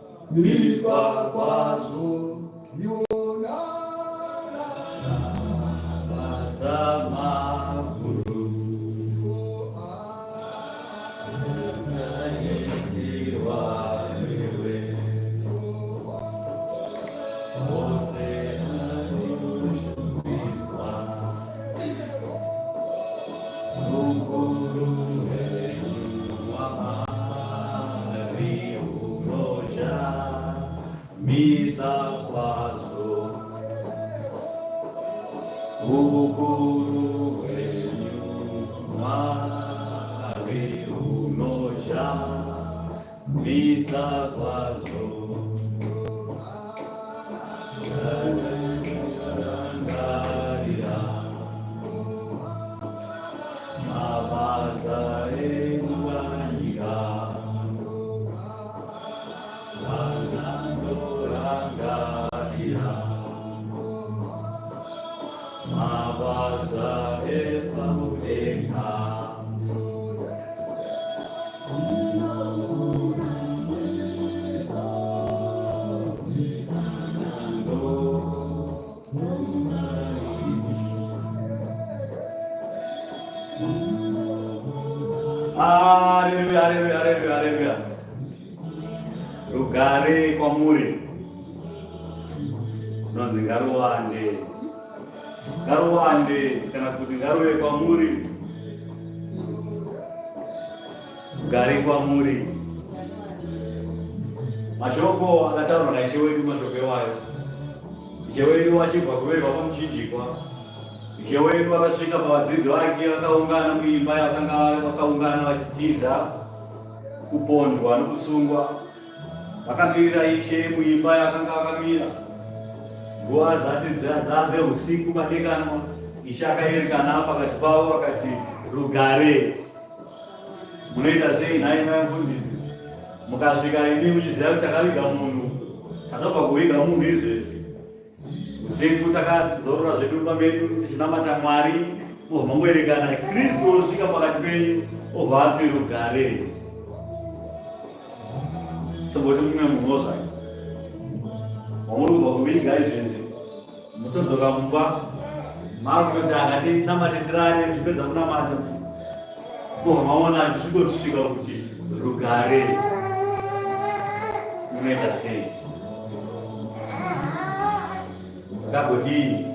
Ndinoshamiswa kwazvo Mabasa epakudenga. Haleluya, haleluya, haleluya, haleluya. Rugare kwamuri. Zvinonzi ngaruwande. Ngaruwande kana kuti ngaruve kwamuri. Rugare kwamuri. Mashoko akataurwa naIshe wedu mashoko iwayo. Ishe wedu achibva kuroverwa pamuchinjikwa. Ishe wedu akasvika pavadzidzi vake vakaungana muimba yakanga vakaungana vachitiza kupondwa nokusungwa. Vakamirira Ishe muimba yakanga vakamira. Nguva dzati dzadze usiku madekanwa, Ishe akaerekana pakati pavo akati, rugare. Munoita sei nhai mai mufundisi? Mukasvika imi muchiziva kuti takaviga munhu, tatobva kuviga munhu izvezvi. Usiku takazorora zvedu mumba medu tichinamata Mwari, mobva mangoerekana Kristu osvika pakati penyu obva ati rugare. Tomboti mumwe munhuwo zvake wamuri kubva kuviga izvezvi, mutodzoka mumba makutoti akati namatidzirane, muchipedza kunamata mobva maona achisvikosvika kuti rugare. Munoita sei? Ngagodii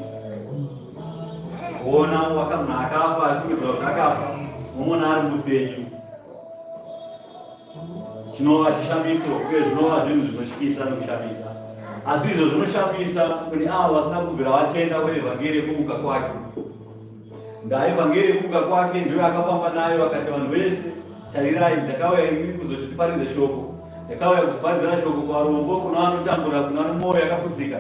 kuona munhu akafa achifungidzira kuti akafa, momuona ari mupenyu, chinova chishamiso uye zvinova zvinhu zvinotyisa nokushamisa. Asi izvo zvinoshamisa kune avo vasina kubvira vatenda kuevhangeri yekumuka kwake. Ndaevhangeri yekumuka kwake ndiyo akafamba nayo, akati vanhu vese, tarirai, ndakauya imi kuzoti tiparidze shoko. Ndakauya kuzoparidzira shoko kuvarombo, kuna vanotambura, kuna vane mwoyo yakaputsika.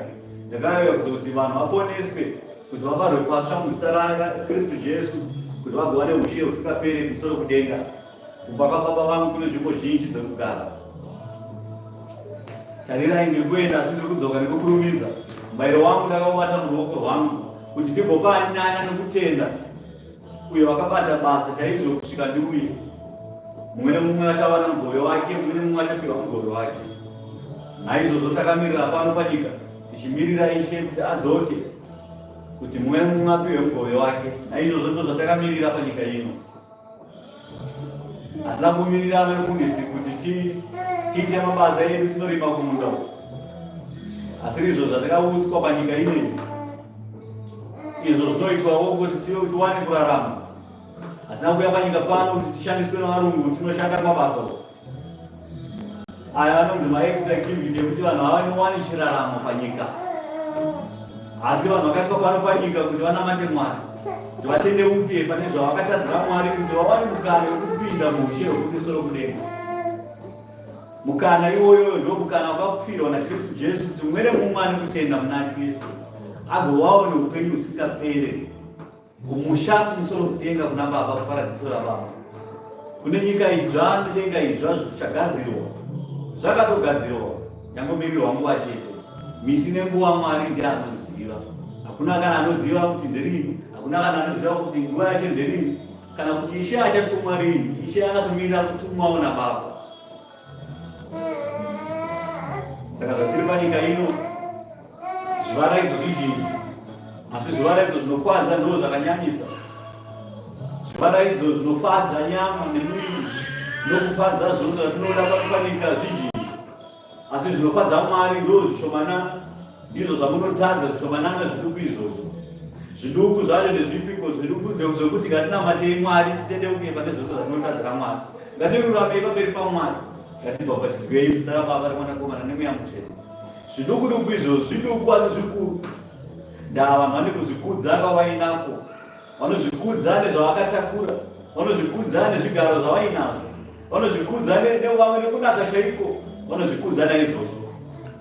Ndakauya kuzoti vanhu vaponeswe, kuti vabarwe patsva muzita raKristu Jesu, kuti vagowane ushe husingaperi kumusoro kudenga. Kumba kwababa vangu kune nzvimbo zhinji dzekugara. Tarirai, ndiri kuenda, asi ndiri kudzoka nekukurumidza. Mubayiro wangu ndakaubata muruoko rwangu, kuti ndigopa ani nani anokutenda uyo wakabata basa chaizvo kusvika ndiuye. Mumwe nemumwe achawana mugove wake, mumwe nemumwe achapiwa mugove wake. Naizvozvo takamirira pano panyika, tichimirira Ishe kuti adzoke, kuti mumwe nemumwe apiwe mugove wake. Naizvozvo ndizvo zvatakamirira panyika ino. Asina kumirira vefundisi kuti tiite mabasa edu tinorima kumunda uku, asi izvo zvatakauswa panyika inoyi, izvo zvinoitwawo kuti tiwane kurarama. Asina kuuya panyika pano kuti tishandiswe navarungu kuti tinoshanda mabasa uku. Aya anonzi maextra activity ekuti vanhu vawane chiraramo panyika. Asi vanhu vakaiswa pano panyika kuti vanamate Mwari, kuti vatendeuke pane zvavakatadzira Mwari, kuti vawane mukana wekupinda muushe hwekumusoro kudenga. Mukana iwoyoyo ndo mukana wakapfirwa naKristu Jesu, kuti mumwe nemumwe ane kutenda muna Kristu agowawo neupenyu husingapere kumusha kumusoro kudenga kuna Baba, kuparadhiso raBaba. Kune nyika idzva nedenga idzva zvichagadzirwa, zvakatogadzirwa, yangomirirwa nguva chete. Misi nenguva Mwari ndiye anoziva. Hakuna kana anoziva kuti nderini, hakuna kana anoziva kuti nguva yacho nderini, kana kuti Ishe achatumwa rini. Ishe akatomirira kutumwawo naBaba. Saka zvatiri panyika ino, zvivaraidzo zvizhinji, asi zvivaraidzo zvinokwadza ndo zvakanyanyisa. Zvivaraidzo zvinofadza nyama nemuviri nokufadza zvose zvatinoda panyika zvizhinji, asi zvinofadza Mwari ndo zvishomanana. Ndizvo zvamunotadza, zvishomanana zviduku izvozvo. Zviduku zvacho ndezvipiko? Zviduku ndezvekuti ngatinamatei Mwari, titendeuke pane zvose zvatinotadzira Mwari, ngatiruramei pamberi paMwari, ngatibhabhatidzwei muzita raBaba, reMwanakomana neMweya Mutsvene. Zviduku duku izvozvo, zviduku asi zvikuru. Ndaa vanhu vane kuzvikudza kwavainako, vanozvikudza nezvavakatakura, vanozvikudza nezvigaro zvavainazvo, vanozvikudza nevamwe nekunaka chaiko, vanozvikudza naizvozvo,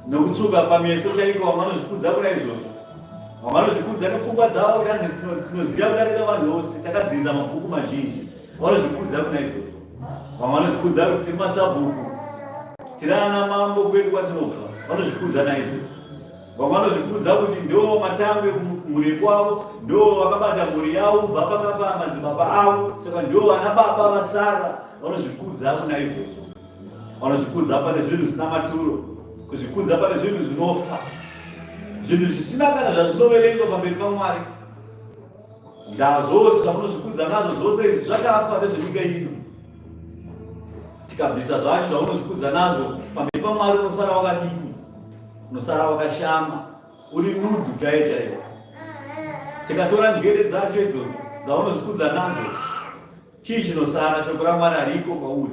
nokutsuka pameso chaiko, vamwe vanozvikudza kuna izvozvo, vamwe vanozvikudza nepfungwa dzavo, kuti anzi tinoziva kudarika vanhu vose, takadzidza mabhuku mazhinji, vanozvikudza kuna izvozvo. Vamwe vanozvikudza kuti tiri masabhuku, tiri ana mambo kwedu kwatinobva, vanozvikudza naizvozvo. Vamwe vanozvikudza kuti ndo matangwe mhuri kwavo, ndo vakabata mhuri yavo kubva pakapa madzibaba avo, saka ndo vana baba vasara. Vanozvikudza kuna izvozvo, vanozvikudza pane zvinhu zvisina maturo, kuzvikudza pane zvinhu zvinofa, zvinhu zvisina kana zvazvinoverengwa pamberi paMwari. Ndaa zvose zvamunozvikudza nazvo zvose izvi zvakafa nezvenyika ino. Tikabvisa zvacho zvaunozvikudza nazvo pamberi paMwari unosara wakadini? Unosara wakashama, uri nudhu chaiyo chaiyo. Tikatora njere dzacho idzodzo dzaunozvikudza nadzo, chii chinosara? Shoko raMwari hariko kwauri.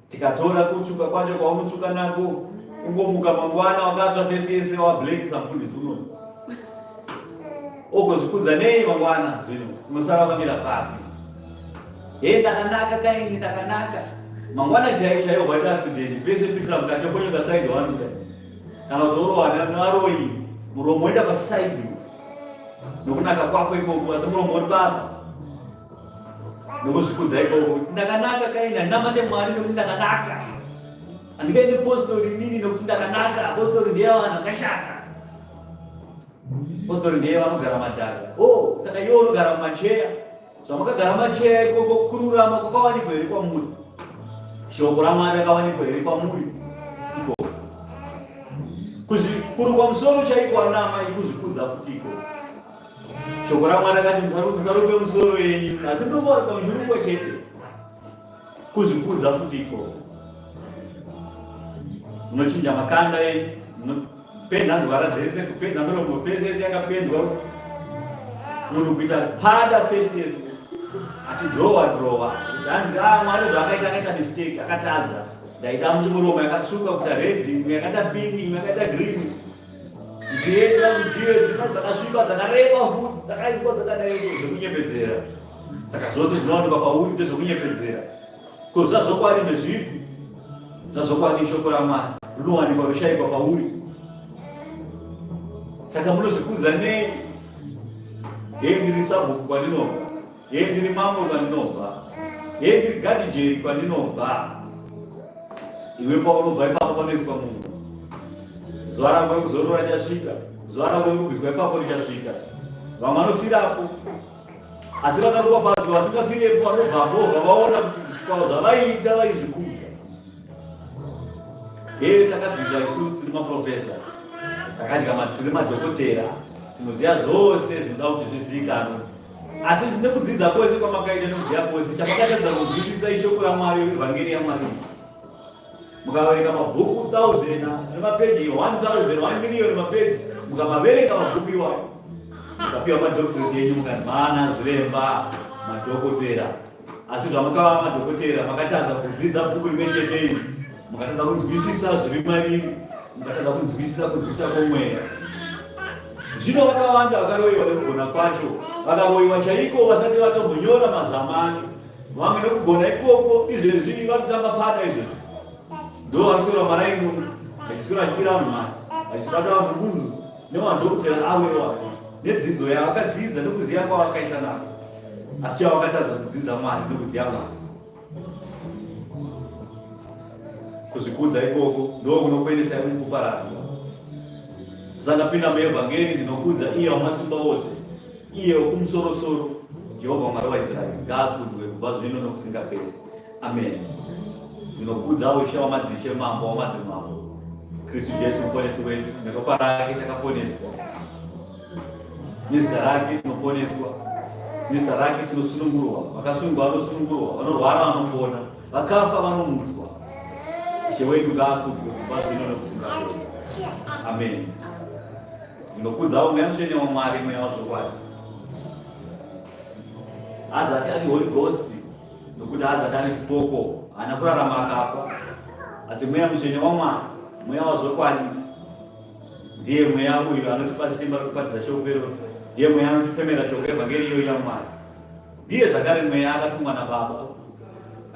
Tikatora kutsvuka kwacho kwaunotsvuka nako, ungomuka mangwana wakatsva fesi yese wablack samfundisi unozi ogozvikudza nei mangwana zvino unosara wakamira papi? He, ndakanaka kaini, ndakanaka. Mangwana chaiyo chaiyo waita accident, fese pindira mukati ofonyoka side one kudai, kana kuti orowa nevaroyi, muromo woenda paside nokunaka kwako ikoko, asi muromo uri papa nokuzvikudza ikoko. Ndakanaka kaini, handinamate Mwari nokuti ndakanaka, handingaende postori inini nokuti ndakanaka. Postori ndiye vanhu akashata, postori ndiye vanogara madhaka. O oh, saka iwe unogara mumacheya, zvamakagara macheya ikoko, kururama kwakawanikwa here kwamuri? Shoko raMwari rakawanikwa here kwamuri ikoko? Kurukwa musoro chaiko, ana amai, kuzvikudza futi ikoko. Shoko raMwari rakati musaruke musoro yenyu, asi ndongowanikwa muchirukwa chete. Kuzvikudza futi ikoko. Munochinja makanda enyu, munopenda nzwara dzese, kupenda miromo, fesi yese yakapendwa, munhu kuita pada fesi yese achidrowa drowa, hanzi ah, Mwari zvaakaita akaita mistake, akatadza, ndaida kuti muromo yakatsvuka kuita red, imwe yakaita pink, imwe yakaita green, nzee dziye dzimba dzakasviba dzakareba futi dzakaiswa dzakadai so, zvekunyepedzera. Saka zvose zvinowanikwa pauri ndezvekunyepedzera. Ko zvazvokwadi ndezvipi? Zvazvokwadi shoko raMwari rinowanikwa roshaikwa pauri. Saka munozvikudza nei? Hee, ndiri sabhuku kwandinobva, hee, ndiri mambo kwandinobva, hee, ndiri gadhijeri kwandinobva. Iwe paunobva ipapo panoiswa munhu, zuva rako rekuzorora richasvika, zuva rako rekubviswa ipapo richasvika. Vamwe vanofirapo, asi vakaropafadzwa vasingafirepo vanobvapo vavaona kuti zvikwavo zvavaiita vaizvikudza. Hee, takadzidza isusu, tiri maprofesa, takadya, tiri madhokotera, tinoziva zvose zvinoda kuti zvizivikanwe. Asi nekudzidza kwese kwamakaita nekuziva kwese, chamakatadza kunzwisisa ishoko raMwari, evhangeri yaMwari. Mukaverenga mabhuku 1000 nemapeji 1000, 1 million mapeji, mukamaverenga mabhuku iwayo, mukapiwa madoctorate yenyu, mukanzi maana zviremba, madhokotera, asi zvamukava madhokotera makatadza kudzidza bhuku rimwe chete iri, mukatadza kunzwisisa zviri mariri, mukatadza kunzwisisa kunzwisisa kwomweya. Zvino vakawanda vakaroyiwa nekugona kwacho, vakaroyiwa chaiko vasati vatombonyora mazama acho. Vamwe nekugona ikoko izvezvi varikutamba pada izvezvi, ndo vanoswera maraini vachiswera vachibira vanhu mari, vachibata vanhu bunzu nemadhokotera avo iwayo, nedzidzo yavakadzidza nekuziva kwavakaita nako, asi chavakatadza kudzidza Mwari nekuziva Mwari. Kuzvikudza ikoko ndo kunokuendesai mukuparadzwa. Sandapinda muevhangeri, ndinokudza iye wamasimba ose, iye wokumusorosoro, Jehovha Mwari waIsraeri, ngaakudzwe kubva zvino nokusingaperi. Amen. Ndinokudzawo Ishe wamadzishe, Mambo wamadzimambo, Kristu Jesu muponesi wedu. Neropa rake takaponeswa, nezita rake tinoponeswa, nezita rake tinosunungurwa. Vakasungwa vanosunungurwa, vanorwara vanopona, vakafa vanomutswa. Ishe wedu ngaakudzwe kubva zvino nokusingaperi. Amen. Ndinokudzawo Mweya Mutsvene waMwari, Mweya wazvokwadi. Azati ari Holy Ghost, nokuti azati ari chipoko, haana kurarama akafa, asi Mweya Mutsvene waMwari, Mweya wazvokwadi, ndiye Mweya uyu anotipa simba rekuparidza shoko iroro, ndiye Mweya anotifemera shoko evhangeri iyoyi yaMwari, ndiye zvakare Mweya akatumwa naBaba,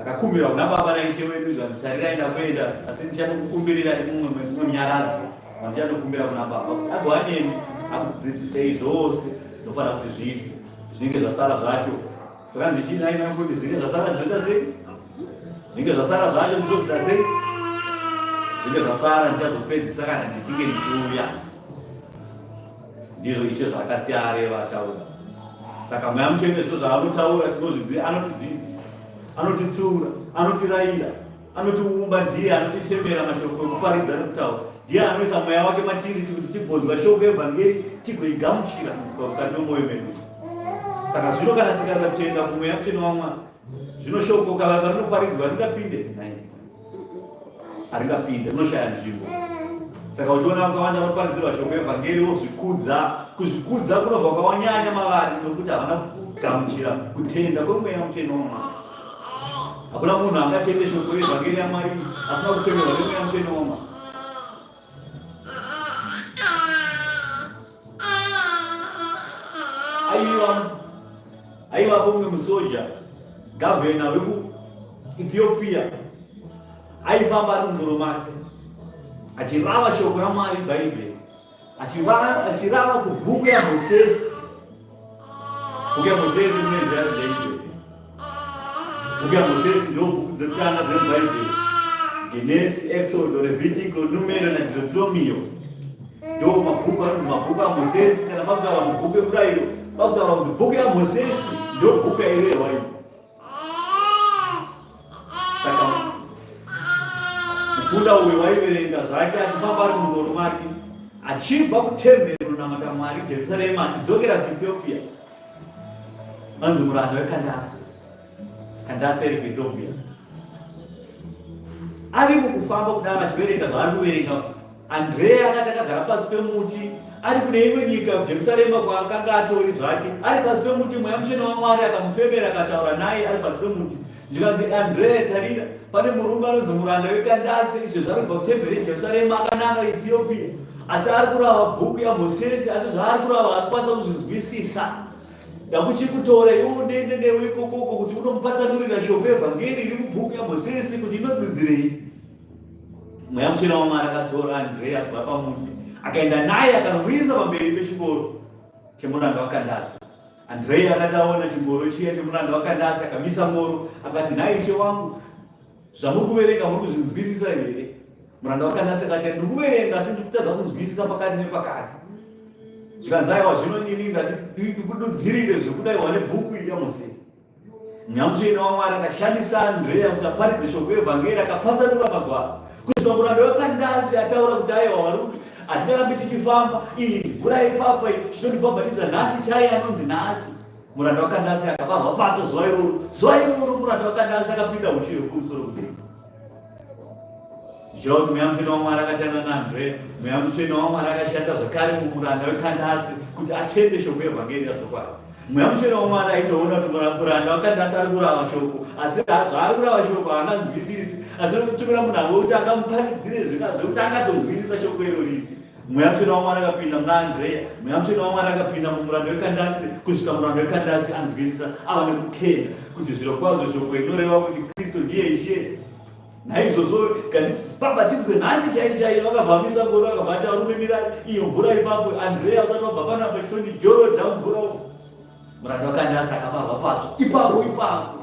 akakumbirwa kuna Baba naIshe wedu, zvanzi, tarirai ndakuenda, asi ndichanokukumbirirai mumwe munyaradzi wandichanokumbira kuna Baba kuti agova nemi akudzidzisei zvose zvinofanira kuti zviitwe, zvinenge zvasara zvacho. Zvakanzi chii nai mai mufundisi? Zvinenge zvasara zvoita sei? Zvinenge zvasara zvacho ndizvozita sei? Zvinge zvasara ndichazopedzisa kana ndichinge ndichiuya. Ndizvo Ishe zvaakasiya areva ataura. Saka Mweya Mutsvene zvose zvaanotaura tinozvidzi anotidzidzisa, anotitsiura, anotirayira, anotiumba, ndiye anotifemera mashoko ekuparidza nekutaura. Ndiye anoisa mweya wake matiri kuti tigonzwa shoko evhangeri tigoigamuchira mukati memwoyo medu. Saka zvino kana tikasatenda kumweya mutsvene waMwari, zvino shoko kana rinoparidzwa ringapinde nhai? Haringapinde, rinoshaya nzvimbo. Saka uchiona vakawanda vanoparidzirwa shoko evhangeri vozvikudza, kuzvikudza kunobva kwawanyanya mavari nokuti havana kugamuchira kutenda kwemweya mutsvene waMwari. Hakuna munhu angatende shoko revhangeri yaMwari asina kufemerwa nemweya mutsvene waMwari. Aiwa aivapo mumwe musoja gavhena wekuEthiopia aifamba ari mungoro make achirava shoko raMwari Bhaibheri achirava kubhuku yaMosesi. Bhuku yaMosesi munoiziva Bhaibheri. Bhuku yaMosesi ndo bhuku dzekutanga dzeBhaibheri. Genesi, Exodo, Levitico, Numero naDeuteronomio ndo mabhuku anonzi mabhuku aMosesi. Kana pakutaura mubhuku yemurayiro, pakutaura kunzi bhuku yaMosesi ndo bhuku yairehwa iyi. Saka mukunda uyu waiverenga zvake achifamba ari mungoro make achibva kutemberi kunonamata Mwari Jerusarema achidzokera kuEthiopia. Anzi muranda weKandase. Kandase iri kuEthiopia. Ari mukufamba kudaro achiverenga zvaari kuverenga Andrea akati akagara pasi pemuti ari kune imwe nyika kuJerusarema kwaakanga atori zvake ari pasi pemuti mweya mutsvene waMwari akamufemera akataura naye ari pasi pemuti zvikanzi Andrea tarira pane murume anonzi muranda weKandase izvezvi ari kubva kutemberi yeJerusarema akananga Ethiopia asi ari kurava bhuku yaMosesi asi zvaari kurava haasi kwanisa kuzvinzwisisa ndakuchikutora iwe unende newe ikokoko kuti unomupatsanurira shoko evhangeri iri mubhuku yaMosesi kuti inodudzirei Mweya Mutsvene waMwari akatora Andrea kubva pamuti akaenda naye akanomuisa pamberi pechingoro chemuranda waKandase. Andrea akati aona chingoro chiya chemuranda waKandase akamisa ngoro akati, nhai ishe wangu, zvamuri kuverenga muri kuzvinzwisisa here? Muranda waKandase akati, ndiri kuverenga asi ndiri kutadza kunzwisisa pakati nepakati. Zvikanzi, aiwa zvino ini ndati ndikududzirire zvekudaiwa nebhuku iri yaMosesi. Mweya Mutsvene waMwari akashandisa Andrea kuti aparidze shoko evhangeri akapatsanura magwaro kusvika muranda weKandasi ataura kuti aiwa varume hatingarambi tichifamba iyi mvura ipapa iyi chitondibhabhatidza nhasi chaiye anonzi nhasi muranda waKandasi akabarwa patsva zuva iroro zuva iroro muranda waKandasi akapinda ushe hwekumusoro kudenga Zvichireva kuti Mweya Mutsvene waMwari akashanda naAndrea, Mweya Mutsvene waMwari akashanda zvakare mumuranda weKandasi kuti atende shoko yevhangeri yazvokwadi. Mweya Mutsvene waMwari aitoona kuti muranda waKandasi ari kurava shoko, asi zvaari kurava shoko haanganzwisisi, asi anotumira munhu avo kuti angamuparidzire zvekuti angatonzwisisa shoko irori. Mweya Mutsvene waMwari akapinda muna Andrea, Mweya Mutsvene waMwari akapinda mumuranda weKandasi kusvika muranda weKandasi anzwisisa ava nekutenda kuti zvirokwazvo shoko rinoreva kuti Kristu ndiye Ishe. Naizvozvo ngandibhabhatidzwe nhasi chai chaiye. Vakabva vamisa ngoro, vakabva vati varume mirai, iyo mvura ipapo. Andrea usati wabva panapa chitondijoroda mvura umu. Muranda waKandasi akabarwa patsva ipapo ipapo.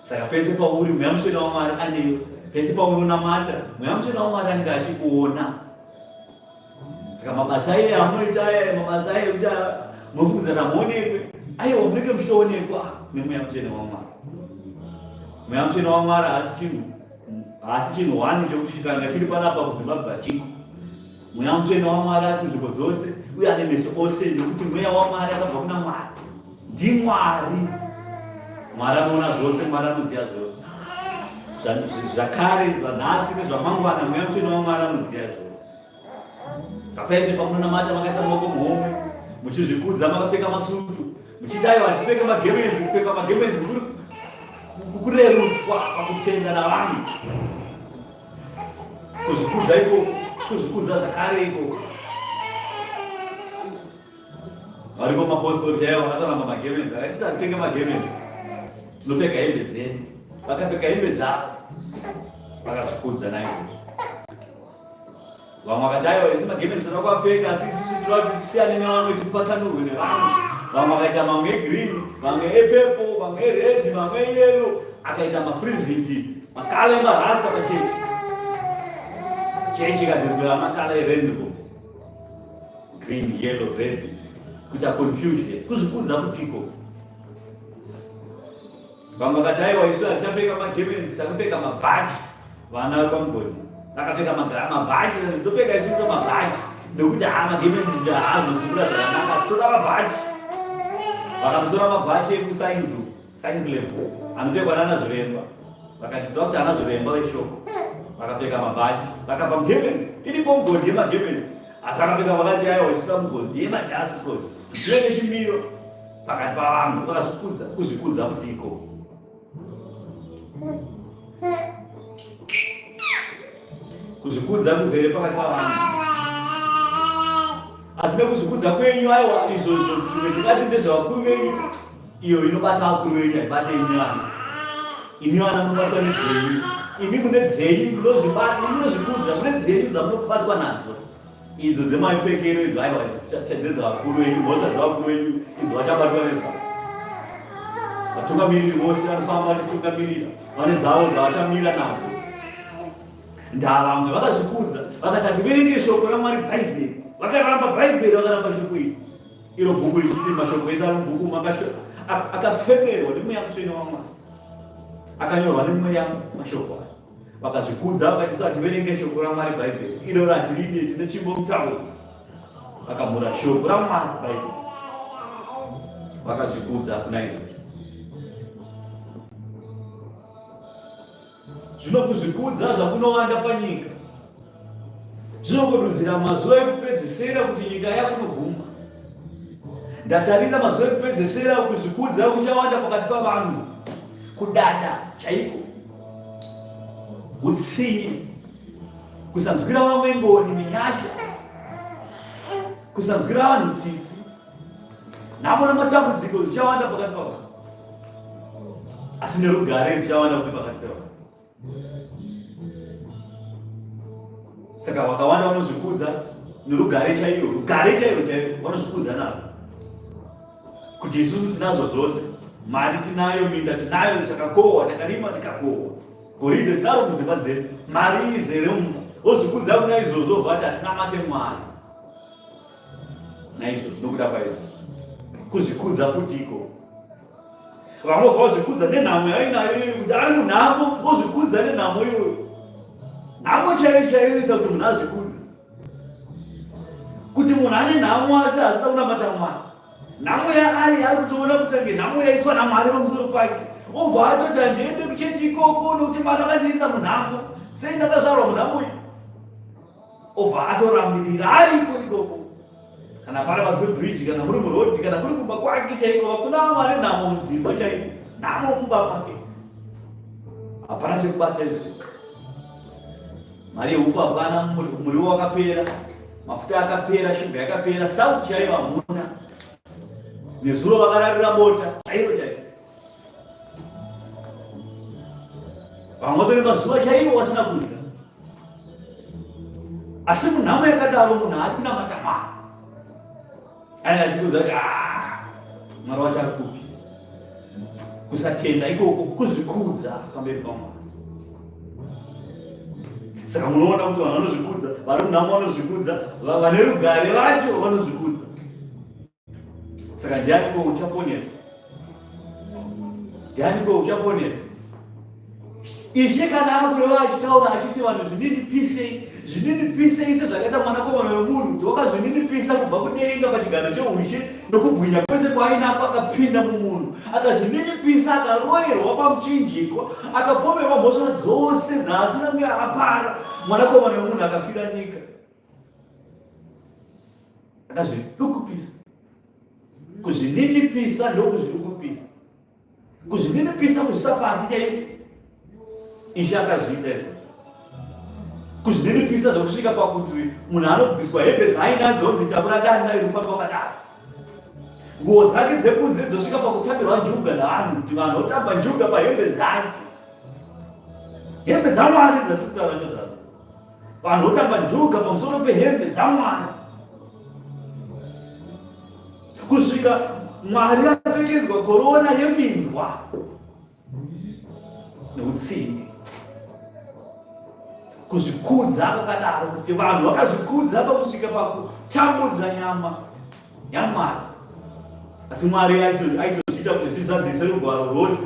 Saka pese pauri Mweya Mutsvene waMwari anewe, pese paunonamata Mweya Mutsvene waMwari anenge achikuona. Saka mabasa iye amunoita aya, mabasa aye ekuti munofungidzana hamuonekwe, aiwa munenge muchitoonekwa neMweya Mutsvene waMwari. Mweya Mutsvene waMwari haasi chinhu, haasi chinhu hwani chekuti chikanga chiri panapa kuZimbabwe hachiko. Mweya Mutsvene waMwari ari kunzvimbo dzose uye ane meso ose nekuti Mweya waMwari akabva kuna Mwari. NdiMwari. Mwari anoona zvose, Mwari anoziva zvose. Zvakare, zvanhasi nezvamangwana, Mweya Mutsvene waMwari anoziva zvose. Saka paende pamunonamata makaisa maoko muhomwe, muchizvikudza makapfeka masutu, muchiti aiwa hatipfeke magemenzi, kupfeka magemenzi kuri kurerutswa pakutenda navanhu. Kuzvikudza ikoko, kuzvikudza zvakare ikoko. Variko mapostori chaivo vakatoramba magemenzi, akati tisatenge magemenzi, tinopfeka hembe dzedu. Vakapfeka hembe dzavo, vakazvikudza naizvozvo. Vamwe vakati aiwa isu magemenzi tinoda kuapfeka asi isusu tinoda kuti tisiyane nevamwe tipatsanurwe nevamwe. Vamwe vakaita mamwe egreen, vamwe epepo, vamwe ered, vamwe eyellow, akaita mafriziti, makala emarasta pachechi. Chechi ikagadzirwa makala erainbow, green, yellow, red, kuita confusion, kuzvikudza futi ikoko. Vamwe vakati aiwa isu hatichapfeka magemenzi takupfeka mabhachi. Vana vekwaMugodi vakapfeka mabhachi, topfeka isusu mabhachi nekuti haa magemenzi haazozibura zvakanaka asi toda mabhachi. Vakamutora mabhachi ekuscience science lab anopfekwa nana zviremba, vakati toda kuti ana zviremba veshoko vakapfeka mabhachi vakabva mugemenzi. Iripo mugodhi yemagemenzi asi akapfeka vakati aiwa isu toda mugodhi yemadust coat tive nechimiro pakati pavanhu vakazvikudza kuzvikudza futi ikoko kuzvikudza kuzere pakati pavanhu asi nekuzvikudza kwenyu aiwa izvo izvo zvimwe tingati ndezvevakuru venyu iyo inobata vakuru venyu haibate imi vana imi vana munobatwa nedzenyu imi mune dzenyu munozvikudza mune dzenyu dzamunobatwa nadzo Idzo dzemaipfekero idzo aiwa ndedzevakuru venyu, mhosva dzevakuru venyu idzo vachabatwa nedzavo. Vatungamiriri vose vanofamba vachitungamirira vane dzavo dzavachamira nadzo. Ndaa vamwe vakazvikudza vakati hativerenge shoko raMwari Bhaibheri, vakaramba Bhaibheri, vakaramba shoko iri. Iro bhuku richiti mashoko ese ari mubhuku akafemerwa nemweya mutsvene waMwari, akanyorwa nemweya mashoko aya. Vakazvikudza vakati isu hativerenge shoko raMwari Bhaibheri iro ratiride tine tsvimbo mutauro. Vakamhura shoko raMwari Bhaibheri. Vakazvikudza kuna izvo. Zvino kuzvikudza zvakunowanda panyika zvinokududzira mazuva ekupedzisira kuti nyika yakunoguma. Ndatarira mazuva ekupedzisira kuzvikudza kuchawanda pakati pavanhu, kudada chaiko, utsinye, kusanzwira vamwe ngoni nenyasha, kusanzwira vanhu tsitsi, nhamo nematambudziko zvichawanda pakati pavanhu, asi nerugare zvichawanda kuti pakati pevanhu. Saka vakawanda vanozvikudza nerugare chairo, rugare chairo chairo vanozvikudza naro kuti isusu tinazvo zvose, mari tinayo, minda tinayo, takakohwa, takarima tikakohwa, goridhe tinaro mudzimba dzedu, mari izere mumba. Wozvikudza kuna izvozvo vati hatinamate Mwari. Naizvozvo nokuda kwaizvozvo kuzvikudza futi ikoko Vamwe vozvikudza nenhamo yainayo iyoyo kuti ari munhamo ozvikudza nenhamo iyoyo. Nhamo chaiyo chaiyo inoita kuti munhu azvikudze. Kuti munhu ane nhamo asi asina kunamata Mwari. Nhamo yaari ari kutoona kuti ange nhamo yaiswa naMwari pamusoro pake. Obva atoti handiende kuchechi ikoko nokuti Mwari akandiisa munhamo. Sei ndakazvarwa munhamo iyi? Obva atorambirira ariko ikoko. Kana pari pasi pebridge, kana muri muroad, kana kuri kumba kwake chaiko, vakuna vamwe vane nhamo mudzimba chaiko, nhamo mumba make. Hapana chekubata izvozvo. Mari yehuku hapana, muriwo wakapera, mafuta akapera, shuga yakapera, sauti chaiyo hamuna. Nezuro vakararira bota chairo chairo. Vamwe vatori mazuva chaiwo vasina kudya. Asi munhamo yakadaro munhu haadi kunamata Mwari. Anenge achikuudza kuti ah, Mwari wacho ari kupi? Kusatenda ikoko kuzvikudza pamberi paMwari. Saka munoona kuti vanhu vanozvikudza, vari munhamo vanozvikudza, vane rugare vacho vanozvikudza. Saka ndiani ko uchaponeswa? Ndiani ko uchaponeswa? Ishe kana akureva achitaura achiti vanhu zvininipisei, zvininipisei sezvakaita mwanakomana wemunhu kuti wakazvininipisa kubva kudenga pachigaro cheushe nokubwinya kwese kwaainako akapinda mumunhu akazvininipisa akaroerwa pamuchinjikwa akapomerwa mhosva dzose dzaasina kunge akapara mwanakomana wemunhu akafira nyika akazvidukupisa kuzvininipisa ndokuzvidukupisa kuzvininipisa kuzvisa pasi chaiko ishe akazviita izvo kuzvininipisa zvokusvika pakuti munhu anobviswa hembe dzaainadzo onzi takura danda iri kufamba wakadaro nguo dzake dzekunze dzosvika pakutambirwa njuga navanhu kuti vanhu votamba njuga pahembe dzake hembe dzamwari dzatiri kutaura nezvadzo Vanhu votamba njuga pamusoro pehembe dzaMwari kusvika Mwari apfekedzwa korona yeminzwa neutsinye. Kuzvikudza kwakadaro kuti vanhu vakazvikudza pakusvika pakutambudza nyama yaMwari. Asi Mwari aitozviita kuti zvizadzise rugwaro rwose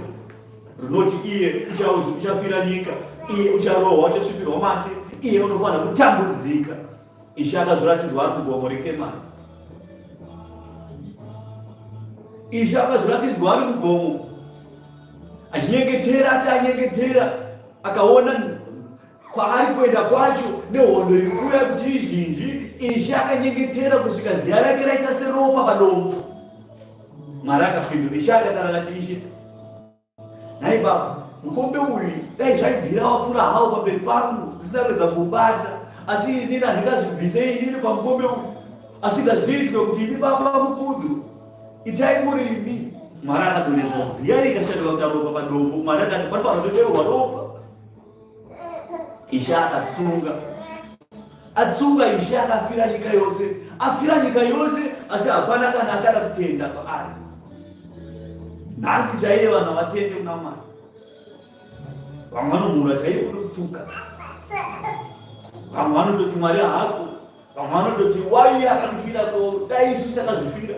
runoti iye uchafira nyika, iye ucharohwa, uchasvipirwa mate, iye unofanira kutambudzika. Ishe akazviratidzwa ari mugomo reKemani. Ishe akazviratidzwa ari mugomo achinyengetera, ati anyengetera akaona kwaari kuenda kwacho nehondo iri kuuya kuti izhinji. Ishe akanyengetera kusvika ziya rake raita seropa padombo. Mwari akapindura, Ishe akatara akati, Ishe, Nhai baba, mukombe uyu dai zvaibvira wapfuura hawo pamberi pangu ndisina kuedza kuubata, asi inini handingazvibvise inini pamukombe uyu, asi ngazviitwe kuti imi baba mukudzwe, itai muri imi. Mwari akadonhedza ziya rikashanduka kuita ropa padombo. Mwari akati panofanira kutodeurwa ropa. Ishe akatsunga atsunga, Ishe akafira nyika yose, afira nyika yose, asi hapana kana akada kutenda kwaari. Nhasi chaiye vanhu havatende kuna Mwari, vamwe vanomhura chaiye kuda kutuka, vamwe vanototi Mwari haako, vamwe vanototi wai akazvifira ko dai isusu takazvifira.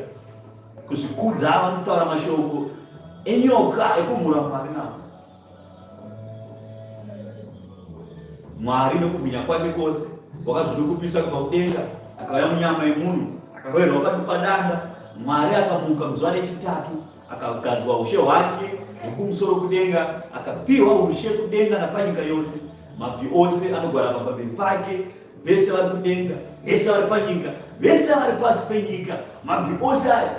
Kuzvikudza, vanotaura mashoko enyoka ekumhura Mwari navo. Mwari nokubwinya kwake kwose wakazvidukupisa kubva kudenga, akauya munyama yemunhu, akaroverwa padanda. Mwari akamuka muzuva rechitatu, akagadzwa ushe hwake hwekumusoro kudenga, akapiwa ushe kudenga napanyika yose. Mabvi ose anogwarama pamberi pake, vese vari kudenga, vese vari panyika, vese vari pasi penyika, mabvi ose aya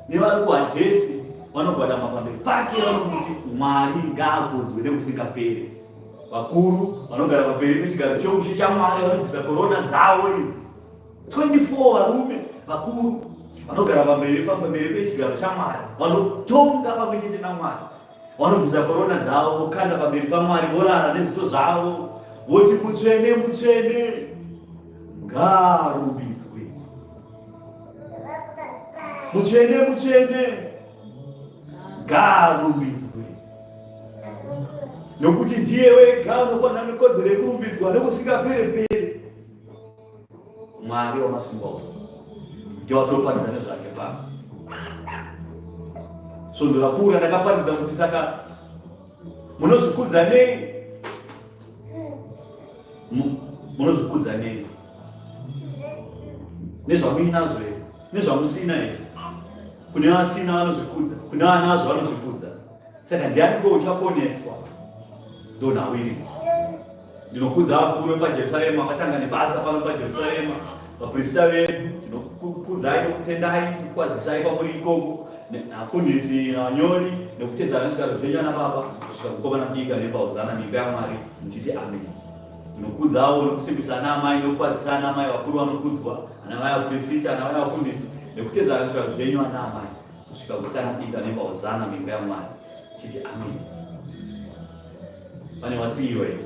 nevari kuHadhesi vanogwadama pamberi pake, vanomuti Mwari ngaakudzwe nekusingaperi. Vakuru vanogara pamberi pechigaro choushe chaMwari vanobvisa korona dzavo idzi 24 varume vakuru vanogara pamberi pamberi pechigaro chaMwari vanotonga pamwe chete naMwari vanobvisa korona dzavo vokanda pamberi paMwari vorara nezviso zvavo voti mutsvene mutsvene ngaarumbidzwe mutsvene mutsvene ngaarumbidzwe nokuti ndiye wega unofanira nekodzero yekurumbidzwa nokusingapereperi. Mwari wamasimba ose ndiye watoparidza nezvake pano. Svondo rapfuura ndakaparidza kuti saka munozvikudza nei? Munozvikudza nei? Nezvamuinazvo here? Nezvamusina here? Kune vasina vanozvikudza, kune vanazvo vanozvikudza. Saka ndiani ko uchaponeswa? Ndonhau iripo. Ndinokudza vakuru vepaJerusarema vakatanga nebasa pano paJerusarema, vaprista vedu, tinokukudzai nokutendai, tikukwazisai kwamuri ikoko, nafundisi navanyori, nekutedzana zvigaro zvenyu ana baba, kusvika kukomana mudiki anoimba hozana muimba yaMwari, muchiti amen. Ndinokudzawo nekusimbisa ana amai nokukwazisa ana amai vakuru vanokudzwa, ana mai vaprista, ana mai vafundisi, nekutedzana zvigaro zvenyu ana amai, kusvika kusikana mudiki anoimba hozana muimba yaMwari, chiti amen. Pane wasiyiwa here?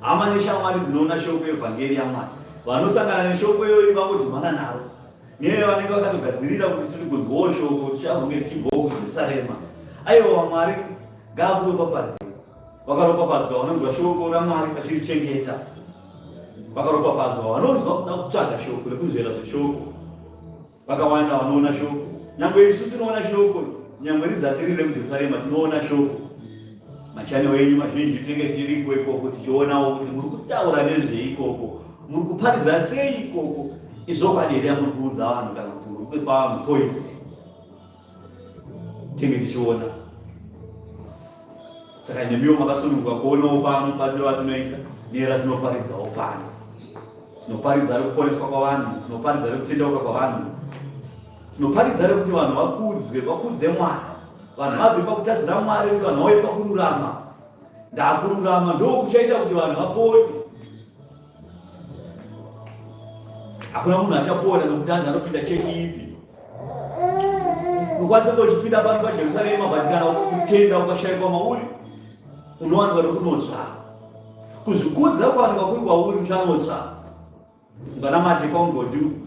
Hama neshamwari dzinoona shoko yevhangeri yaMwari vanosangana neshoko iyoyi vangodhumana naro neye vanenge vakatogadzirira kuti tiri kunzwawo shoko tichavunge tichibvawo kuJerusarema. Aiwa, Mwari ngaakuropafadzei. Vakaropafadzwa vanonzwa shoko raMwari vachirichengeta. Vakaropafadzwa vanonzwa kuda kutsvaga shoko nekunzvera zveshoko. Vakawanda vanoona shoko, nyangwe isu tinoona shoko, nyangwe rizati riri rekuJerusarema tinoona shoko. Machannel enyu mazhinji tinenge tiriko ikoko tichionawo kuti muri kutaura nezvei ikoko, muri kuparidza sei ikoko, izvokwadi here yamuri kuudza vanhu kana kuti muri kupa vanhu poison. Tinenge tichiona. Saka nemiwo makasununguka kuonawo pano batsiro vatinoita neratinoparidzawo pano. Tinoparidza rekuponeswa kwavanhu, tinoparidza rekutendeuka kwavanhu, tinoparidza rekuti vanhu vakudzwe, vakudze Mwari, vanhu vabve pakutadzira Mwari kuti vanhu vauye pakururama. Ndakururama ndokuchaita kuti vanhu vapone. Hakuna munhu achapona nokuti anzi anopinda chechi ipi. Unokwanisa kunge uchipinda pano paJerusarema, but kana kutenda ukashaikwa mauri, unowanikwa nokunotsva. Kuzvikudza kuwanikwa kuri kwauri, uchanotsva. Unganamate kwaMugodhi uku,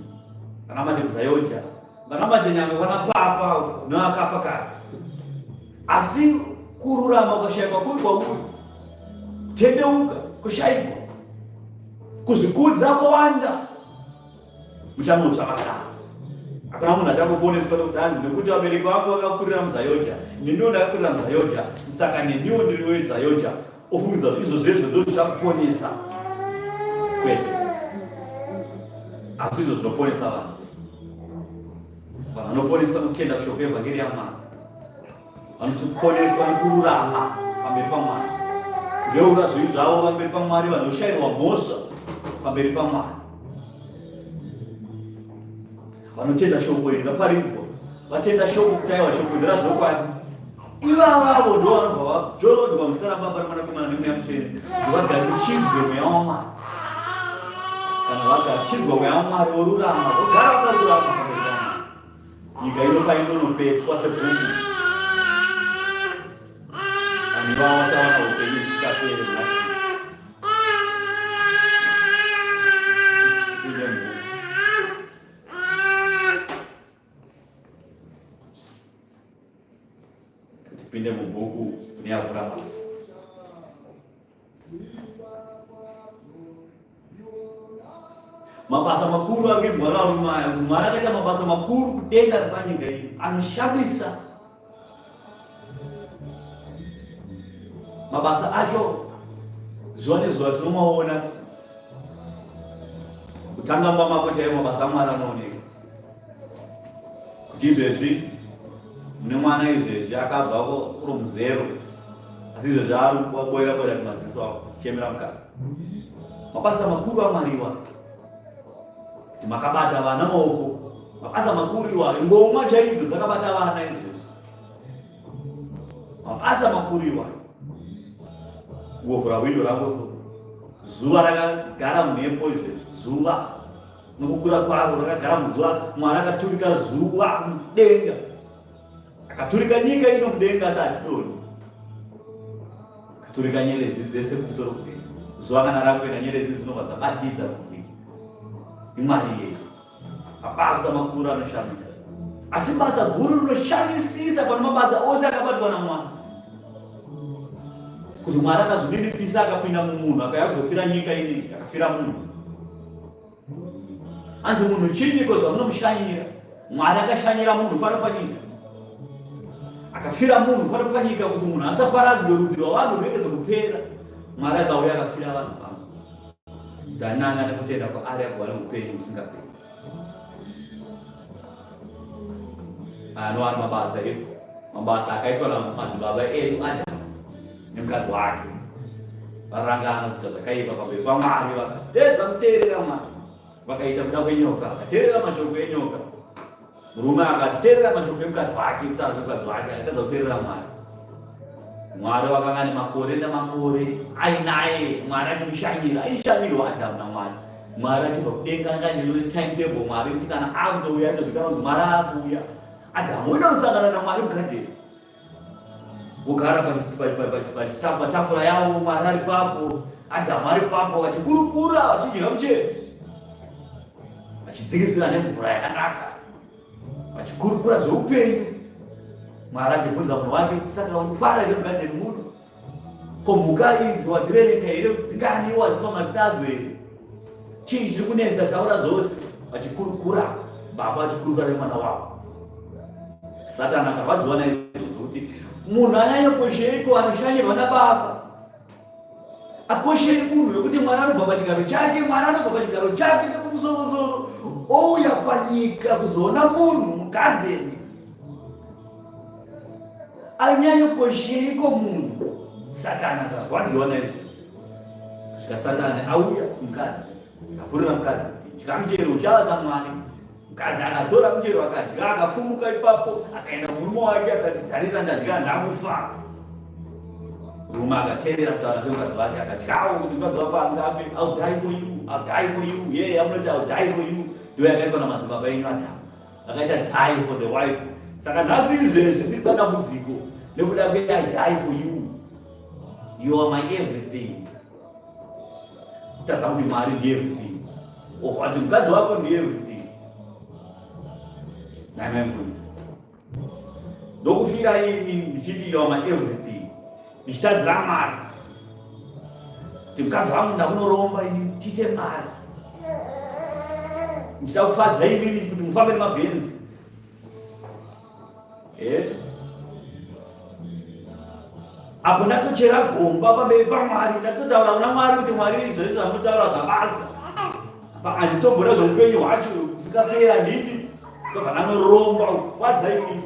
unganamate kuZayoja, unganamate nyangwe kwana papa neakafa kare, asi kururama ukashaikwa kuri kwauri, tendeuka kushaikwa. Kuzvikudza kwawanda, muchanotsva makadaro. Hakuna munhu achangoponeswa nekuti hanzi nekuti vabereki vangu vakakurira muZayoja, neniwo ndakakurira muZayoja, saka neniwo ndiri weZayoja. Ofungidza kuti izvo zvezvo ndo zvichakuponesa. Kwete, asi izvo zvinoponesa vanhu. Vanhu vanoponeswa nokutenda kushoko evhangeri yaMwari, vanotoponeswa nokururama pamberi paMwari, kureura zvivi zvavo pamberi paMwari, vanoshayirwa mhosva pamberi paMwari, vanotenda shoko iri raparidzwa, vatenda shoko kuti aiwa shoko iri razvokwadi. Ivavavo ndo vanobva vajorodwa muzita raBaba reMwanakomana neMweya Mutsvene kuti vagamuchidzwe Mweya waMwari. Kana vagamuchidzwa Mweya waMwari vorurama, vogara vakarurama pamberi paMwari. Nyika ino painonopetwa sebhuku, vanhu ivavo vachawana upenyu husingaperi muna Kristu. Ine mhuka. Tipinde mubhuku neavhura basa. Mabasa makuru angembwa varume aya kuti Mwari akaita mabasa makuru kudenga nepanyika ino anoshamisa. Mabasa acho zuva nezuva tinomaona. Kutanga mumba mako chaiwo mabasa aMwari anooneka. Kuti izvezvi mune mwana izvezvi akabva from zero asi izvezvi ari kuboera boera kumaziso ako chemera mukati. Mabasa makuru aMwari iwayo. Kuti makabata vana maoko. Mabasa makuru iwayo. Ngoma chaidzo dzakabata vana izvezvi. Mabasa makuru iwayo. Kungovhura window rako so. Zuva rakagara mhepo izvezvi. Zuva nokukura kwaro rakagara muzuva. Mwari akaturika zuva mudenga. Akaturika nyika ino mudenga asi hatidoni. Akaturika nyeredzi dzese kumusoro kudenga. Zuva kana rakuenda nyeredzi dzinobva dzabatidza kubwinya. IMwari iyeyo. Mabasa makuru anoshamisa. Asi basa guru rinoshamisisa pane mabasa ose akabatwa naMwari. Kuti Mwari akazvininipisa akapinda mumunhu akauya kuzofira nyika ini, akafira munhu. Hanzi munhu chinyiko zvamunomushanyira? Mwari akashanyira munhu pano panyika. Akafira munhu pano panyika kuti munhu asaparadzwe rudzi rwavanhu rwuregedze kupera. Mwari akauya akafira vanhu pano. Danana nekutenda kwaari agova neupenyu husingaperi. Anowana mabasa edu, mabasa akaitwa namadzibaba edu Adamu nemukadzi wake. Varangana kuita zvakaipa pamberi paMwari, vakatedza kuteerera Mwari, vakaita kuda kwenyoka, vakateerera mashoko enyoka. Murume akateerera mashoko emukadzi wake, kutaura kwemukadzi wake, akatadza kuteerera Mwari. Mwari wakanga nemakore namakore ainaye, Mwari achimushanyira, aishanyirwa Adamu naMwari. Mwari achibva kudenga anga ane timetable Mwari kuti kana akutouya atozikanwa kuti Mwari akuuya. Adamu oenda kusangana naMwari mugadheni. Vogara patafura yavo, Mwari ari papo, Adamu ari papo, vachikurukura, vachidya muchero, vachidzikisira nemvura yakanaka, vachikurukura zveupenyu. Mwari achibvunza munhu wake kuti saka unofara here mugadheni muno? Ko mhuka idzi wadziverenga here? Dzingani wadzipa mazita adzo here? Chii chiri kunetsa? Taura zvose. Vachikurukura, baba vachikurukura nemwana wavo. Satani akarwadziwa naizvozvo kuti munhu anyanyokosheiko anoshanyirwa nababa akoshei munhu wekuti mwana anobva pachigaro chake, mwana anobva pachigaro chake nekumusoro-soro ouya panyika kuzoona munhu mugadheni. Anyanyokosheiko munhu? Satani akarwadziwa naizvozvo. Svika Satani auya kumukadzi, akavhurira mukadzi kuti dya muchero uchava saMwari. Mukadzi akatora muchero akadya, akafumuka ipapo, akaenda kumurume wake akati, tarira ndadya ndakufa. Murume akateerera kutaura kwemukadzi wake akatyawo kuti mukadzi wako angafe. I'll die for you, I'll die for you. Yeah, I'm not, I'll die for you. Ndiyo yakaitwa namadzibaba enyu Adamu. Akaita die for the wife. Saka nhasi izvezvi tiri padambudziko nekuda kwe I die for you. You are my everything. Kutadza kuti Mwari ndi everything. Or kuti mukadzi wako ndi everything. Nhai mai mufundisi. Ndokufira ini ndichiti you are my everything. Ndichitadzira Mwari. Kuti mukadzi wangu ndakunoromba ini tiite mari. Ndichida kufadza imimi kuti mufambe nemabhenzi. Eh? Apo ndatochera gomba pamberi paMwari, ndatotaura kuna Mwari kuti Mwari izvo izvo zvamunotaura zvabasa. Apa handitombona zveupenyu hwacho kusingapera ndini. Ndobva ndanoromba kufadza imimi.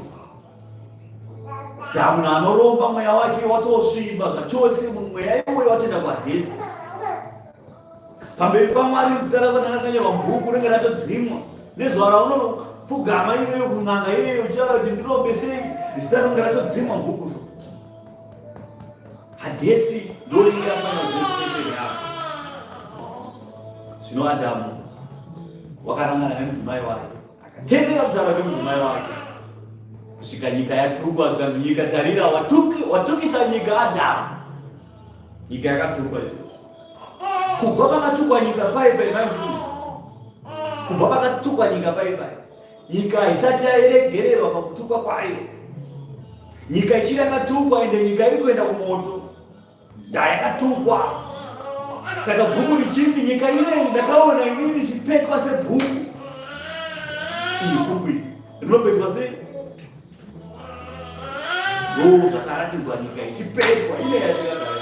Munhu anoromba mweya wake watosviba zvachose, mweya iwoyo watoenda kuhadhesi. Pamberi paMwari zita rako rakanyorwa mubhuku rinenge ratodzimwa. Nezuva raunopfugama iweyo kun'anga iyeyo uchitaura kuti ndirombe sei, zita rinenge ratodzimwa mubhuku. Hadhesi ndoinge yafanira destination yako. Zvino Adhamu wakarangana nemudzimai wake Akatendera kutaura kwemudzimai wake kusvika nyika yatukwa, zvikanzi nyika tarira, watukisa nyika Adhamu. Nyika yakatukwa izvozvo. Kubva pakatukwa nyika pai pai mai kubva pakatukwa nyika pai pai, nyika haisati yairegererwa pakutukwa kwayo. Nyika ichiri yakatukwa, ende nyika iri kuenda kumoto. Ndayakatukwa. Saka bhuku richiti nyika ineyi ndakaona inini ichipetwa sebhuku. Iri bhuku iri rinopetwa sei? Ndo zvakaratidzwa nyika ichipetwa ine yatikagara.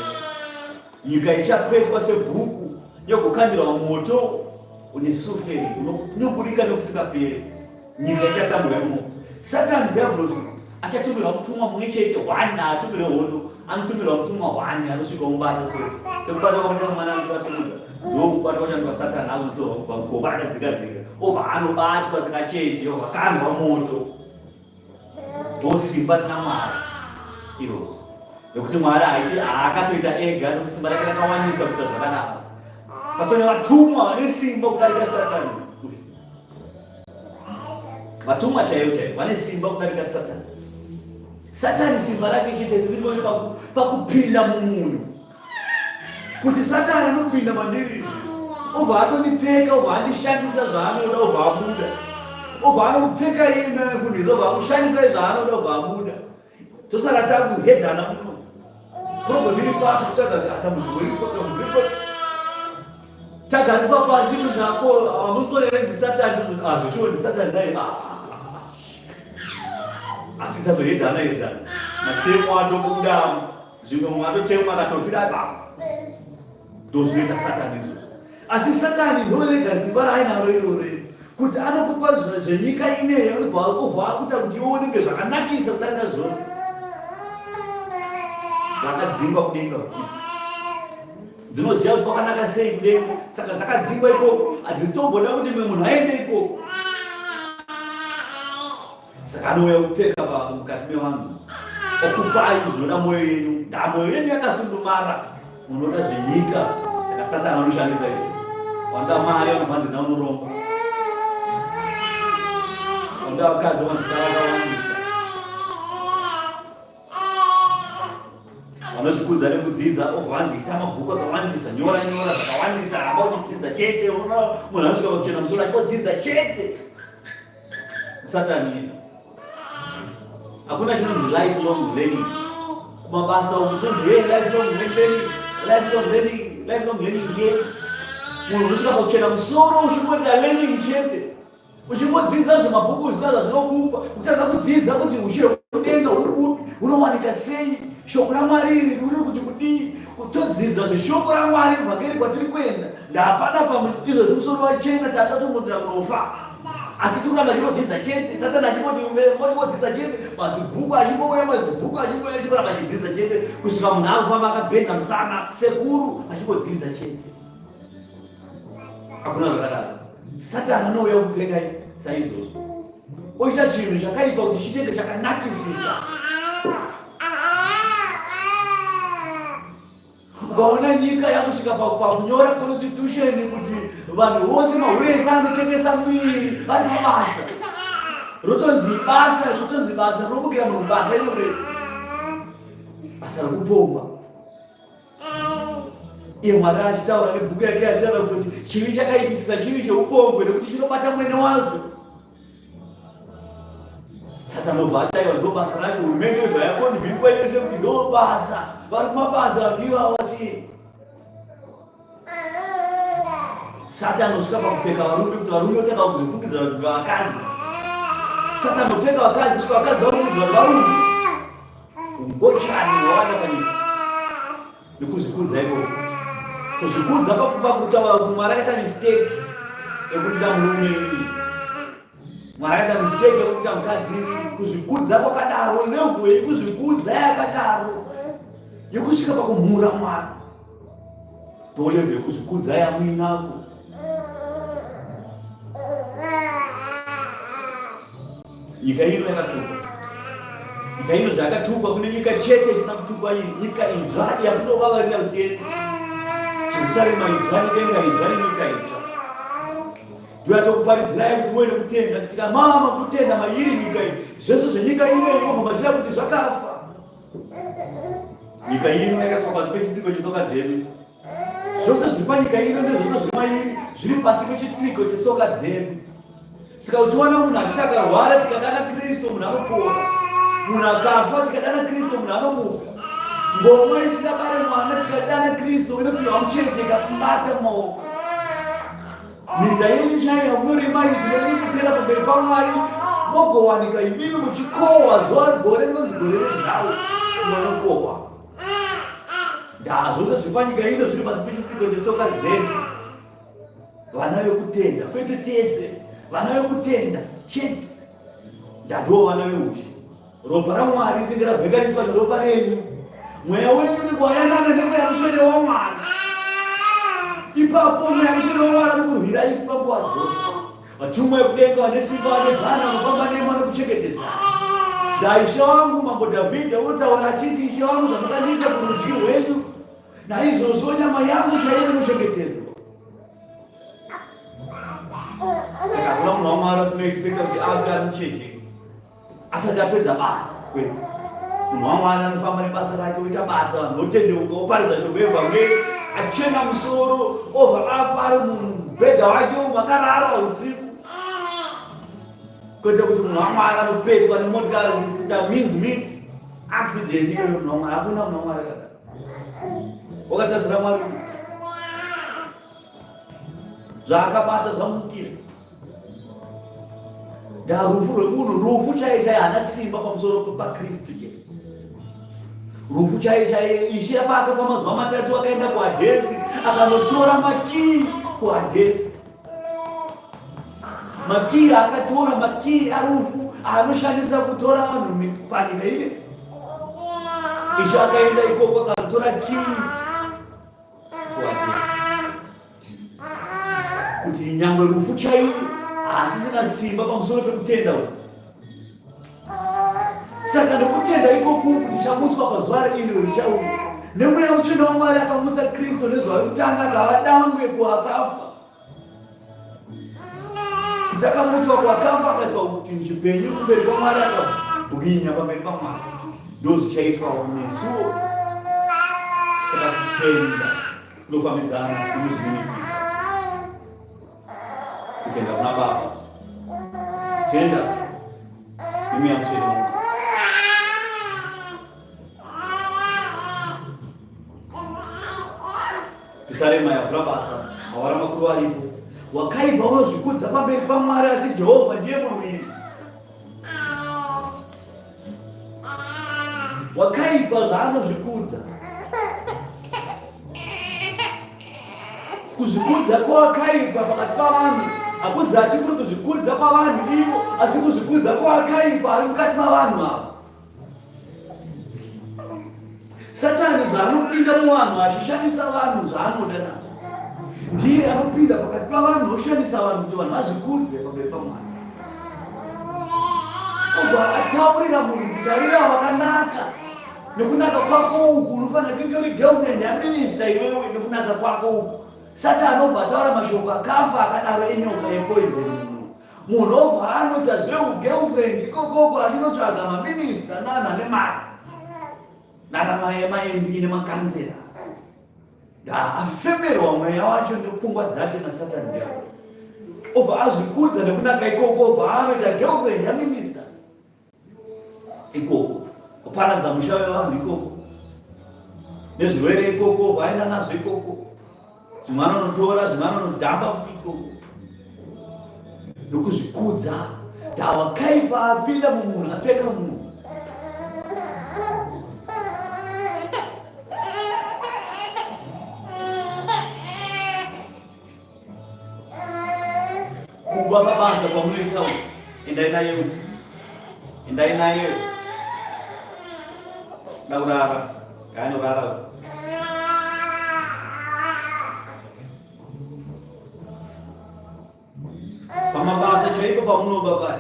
Nyika ichapetwa sebhuku yokukandirwa moto une suferi unoburika nokusingaperi. Nyika ichatambura imomo. Satani dhiabhorosi achatumirwa mutumwa mumwe chete one aatumire hondo, anotumirwa mutumwa one anosvika omubata so sekubata kwamunoita mwana anobasimudza ndokubata kwachanzwa Satani akunotorwa kubva mugomba rakadzika dzika obva anobatwa sekacheche obva kandwa moto. Ndosimba rina Mwari iroro nekuti Mwari haiti haakatoita ega nekuti simba rake rakawandisa kuita zvakadaro. Patone vatumwa vane simba kudarika Satani. Vatumwa chaivo chaivo vane simba kudarika Satani. Satani simba rake chete riri pakupinda mumunhu. Kuti Satani anopinda mandiri obva atondipfeka obva andishandisa zvaanoda obva abuda. Obva anokupfeka iye mafundisi obva akushandisai zvaanoda obva abuda. Tosara takuhedhana muno. Problem iri papi kutsvaga kuti dambudziko riri papi dambudziko riri papi. Tagariswa pasi kuzvako hamuswere ndisatani ah zveshuwa ndisatani dai ah, ah, ah. Asi tatohedhana hedhana. Matemo atobuda zvimwe mumwe atotemwa akatofira ipapo. Ndozvinoita satani izvozvo. Asi satani ndorega simba raainaro iroro iri kuti anokupa zvenyika ineyi anobva obva akuita kuti iwe unenge zvakanakisa kudarika zvose. Dzakadzingwa kudenga idzi dzinoziva kuti kwakanaka sei kudenga, saka dzakadzingwa ikoko, hadzitomboda kuti mumwe munhu aende ikoko. Saka anouya kupfeka mukati mevanhu okupai zvinoda mwoyo yenyu. Nda mwoyo yenyu yakasundumara, munoda zvenyika. Saka Satani anoshandisa izvo. Wanoda mari vanobvanzi naunoromba, wanoda vakadzi vanzita vakawandisa. Vanozvikudza nekudzidza obva vanzi ita mabhuku akawandisa, nyora nyora zvakawandisa, ramba uchidzidza chete. Unoona munhu anosvika pakuchena musoro achingodzidza chete. Satani hakuna chinonzi lifelong learning kumabasa uku chinonzi hey lifelong learning, lifelong learning, lifelong learning ye munhu unosvika pakuchena musoro uchingoita learning chete, uchingodzidza zvemabhuku zvisina zvazvinokupa, kutadza kudzidza kuti ushe hwekudenga huri kupi, hunowanika sei, shoko raMwari iri riri kuti kudii, kutodzidza zveshoko raMwari vhangeri kwatiri kuenda. Ndapana pamwe izvozvi musoro wachena tatatomboenda kunofa, asi tikuramba chinodzidza chete. Satani achingoti ngodzidza chete, mazibhuku achingouya, mazibhuku achingouya, achikuramba achidzidza chete kusvika munhu akufamba akabhenda musana sekuru achingodzidza chete. Hakuna zvakadaro. Satani anouya kupfeka saizvozvo, oita chinhu chakaipa kuti chitenge chakanakisisa. Ukaona nyika yakusvika pakunyora constitution kuti vanhu vose mahure ese anotengesa muviri vari mabasa, rotonzi basa, rotonzi basa rinomukira munhu basa irore, basa rekupomba. Iye Mwari achitaura nebhuku yake achitaura kuti chivi chakaipisisa chivi cheupombwe nekuti chinobata mwene wazvo. Satani obva ataiwa ndo basa racho, hurumende yobva yakonvhinswa yese kuti ndo basa, vari kumabasa vanhu ivava sei. Satani anosvika pakupfeka varume kuti varume votanga kuzvifungidzira kuti vakadzi. Satani anopfeka vakadzi kusvika vakadzi vafungidzira kuti varume. Ungochani hwawanda panyika nekuzvikudza ikoko. Kuzvikudza pakutaura kuti Mwari akaita mistake yekuita murume Mwari akaita mistake yekuita mukadzi. Kuzvikudza kwakadaro, level yekuzvikudza yakadaro yekusvika pakumhura Mwari. Ndolevhu yekuzvikudza yamuinako. Nyika ino yakatukwa. Nyika ino zvayakatukwa kune nyika chete isina kutukwa iyi nyika idzva yatinovavarira kutenda. Jerusarema idzva nedenga idzva nenyika idzva. Ndiyatokuparidzirai kuti muve nekutenda kuti tikamama kutenda mairi nyika iyi zvese zvenyika ino inobva maziva kuti zvakafa. Nyika ino yakaiswa pasi pechitsiko chetsoka dzedu. Zvose zviri panyika ino nezvose zviri mairi zviri pasi pechitsiko chetsoka dzedu. Saka uchiona munhu achiti akarwara tikadana Kristu munhu anopora. Munhu akafa tikadana Kristu munhu anomuka. Ngoma isina bare mwana tikadana Kristu inopiwa mucheche ikakubata mumaoko. Minda yenyu chaiyo yamunorima iyi tinonyengetera pamberi paMwari mogowanika imimi muchikohwa zuva gore rinonzi gore rezhau munokohwa. Ndaa zvose zviri panyika ino zviri pasi pechitsiko chetsoka dzedu. Vana vekutenda kwete tese, vana vekutenda chete. Ndadoo vana veushe. Ropa raMwari rinenge ravhekaniswa neropa renyu. Mweya wenyu unenge wayanana nemweya mutsvene waMwari. Ipapo mweya mutsvene waMwari anokurwirai panguva dzose. Vatumwa vekudenga vane simba vane zana vanofamba nemi vanokuchengetedzai. Ndaa ishe wangu mambo Dhavhidha unotaura achiti ishe wangu zvamukandiisa kurudyi rwenyu naizvozvo nyama yangu chaiyo inochengetedzwa. Saka hakuna munhu waMwari watinoexpecta kuti afe ari mucheche. asati apedza basa kwete munhu wamwari anofamba nebasa rake oita basa vanhu votendeuka oparidza shoko yevhangeri achena musoro obva afa ari mubhedha wake umu akarara usiku kwete kuti munhu wamwari anopetwa nemotikari kuita means meet accident iyoyo munhu wamwari hakuna munhu wamwari kada wakatadzira mwari zvaakabata zvamukira Ndaa rufu rwemunhu, rufu chaiye chaiye haana simba pamusoro paKristu chete. Rufu chaiye chaiye, Ishe paakafa mazuva matatu akaenda kuHadhesi akanotora makii kuHadhesi. Makii akatora makii arufu aanoshandisa kutora vanhu panyika ine. Ishe akaenda ikoko akanotora kii kuti nyangwe rufu chaiyo haasisina simba pamusoro pekutenda uku saka nokutenda ikoku tichamutswa pazuva iro richauya nemweya mutsvene wamwari akamutsa kristu nezuva rekutanga akava dangwe kuakafa kuti akamutswa kwakafa akaitwa chinhu chipenyu kumberi kwamwari akabwinya pamberi pamwari ndozvichaitwawo nesuwo saka kutenda kunofambidzana nekuzvininipisa kutenda kuna baba kutenda nemweya mutsvene Pisarema yavhura basa, mawara makuru aripo. Wakaipa unozvikudza pamberi paMwari, asi Jehovha ndiye murwiri. Wakaipa zvaanozvikudza. Kuzvikudza kwawakaipa pakati pavanhu hakuzati kuri kuzvikudza kwavanhu ivo, asi kuzvikudza kwawakaipa ari mukati mavanhu ava. Satani zvaanopinda muvanhu achishandisa vanhu zvaanoda nazvo, ndiye anopinda pakati pavanhu oshandisa vanhu kuti vanhu vazvikudze pamberi pamwari. Obva ataurira munhu kuti tarira wakanaka nekunaka kwako uku, unofanira kunge uri girlfriend yaminista iwewe nekunaka kwako uku. Satani obva ataura mashoko akafa akadaro enyoka yepoison. Munhu obva anoita zveugirlfriend ikokoko achinotsvaga maminista nana nemari nana maMP nemakansela afemerwa mweya wacho nepfungwa dzacho nasatani ndiavo obva azvikudza nekunaka ikoko obva anoita girlfriend yaminista ikoko kuparadza musha wevanhu ikoko nezvirwere ikoko vaenda nazvo ikoko. Zvimwe anonotora, zvimwe anonodhamba kuti ikoko. Nokuzvikudza, ndawakaipa apinda mumunhu, apfeka munhu. Kuba pabasa kwamunoita uku, endai naye uku, endai naye dakurara kaanorara uku. Pamabasa chaipo pamunoba paya,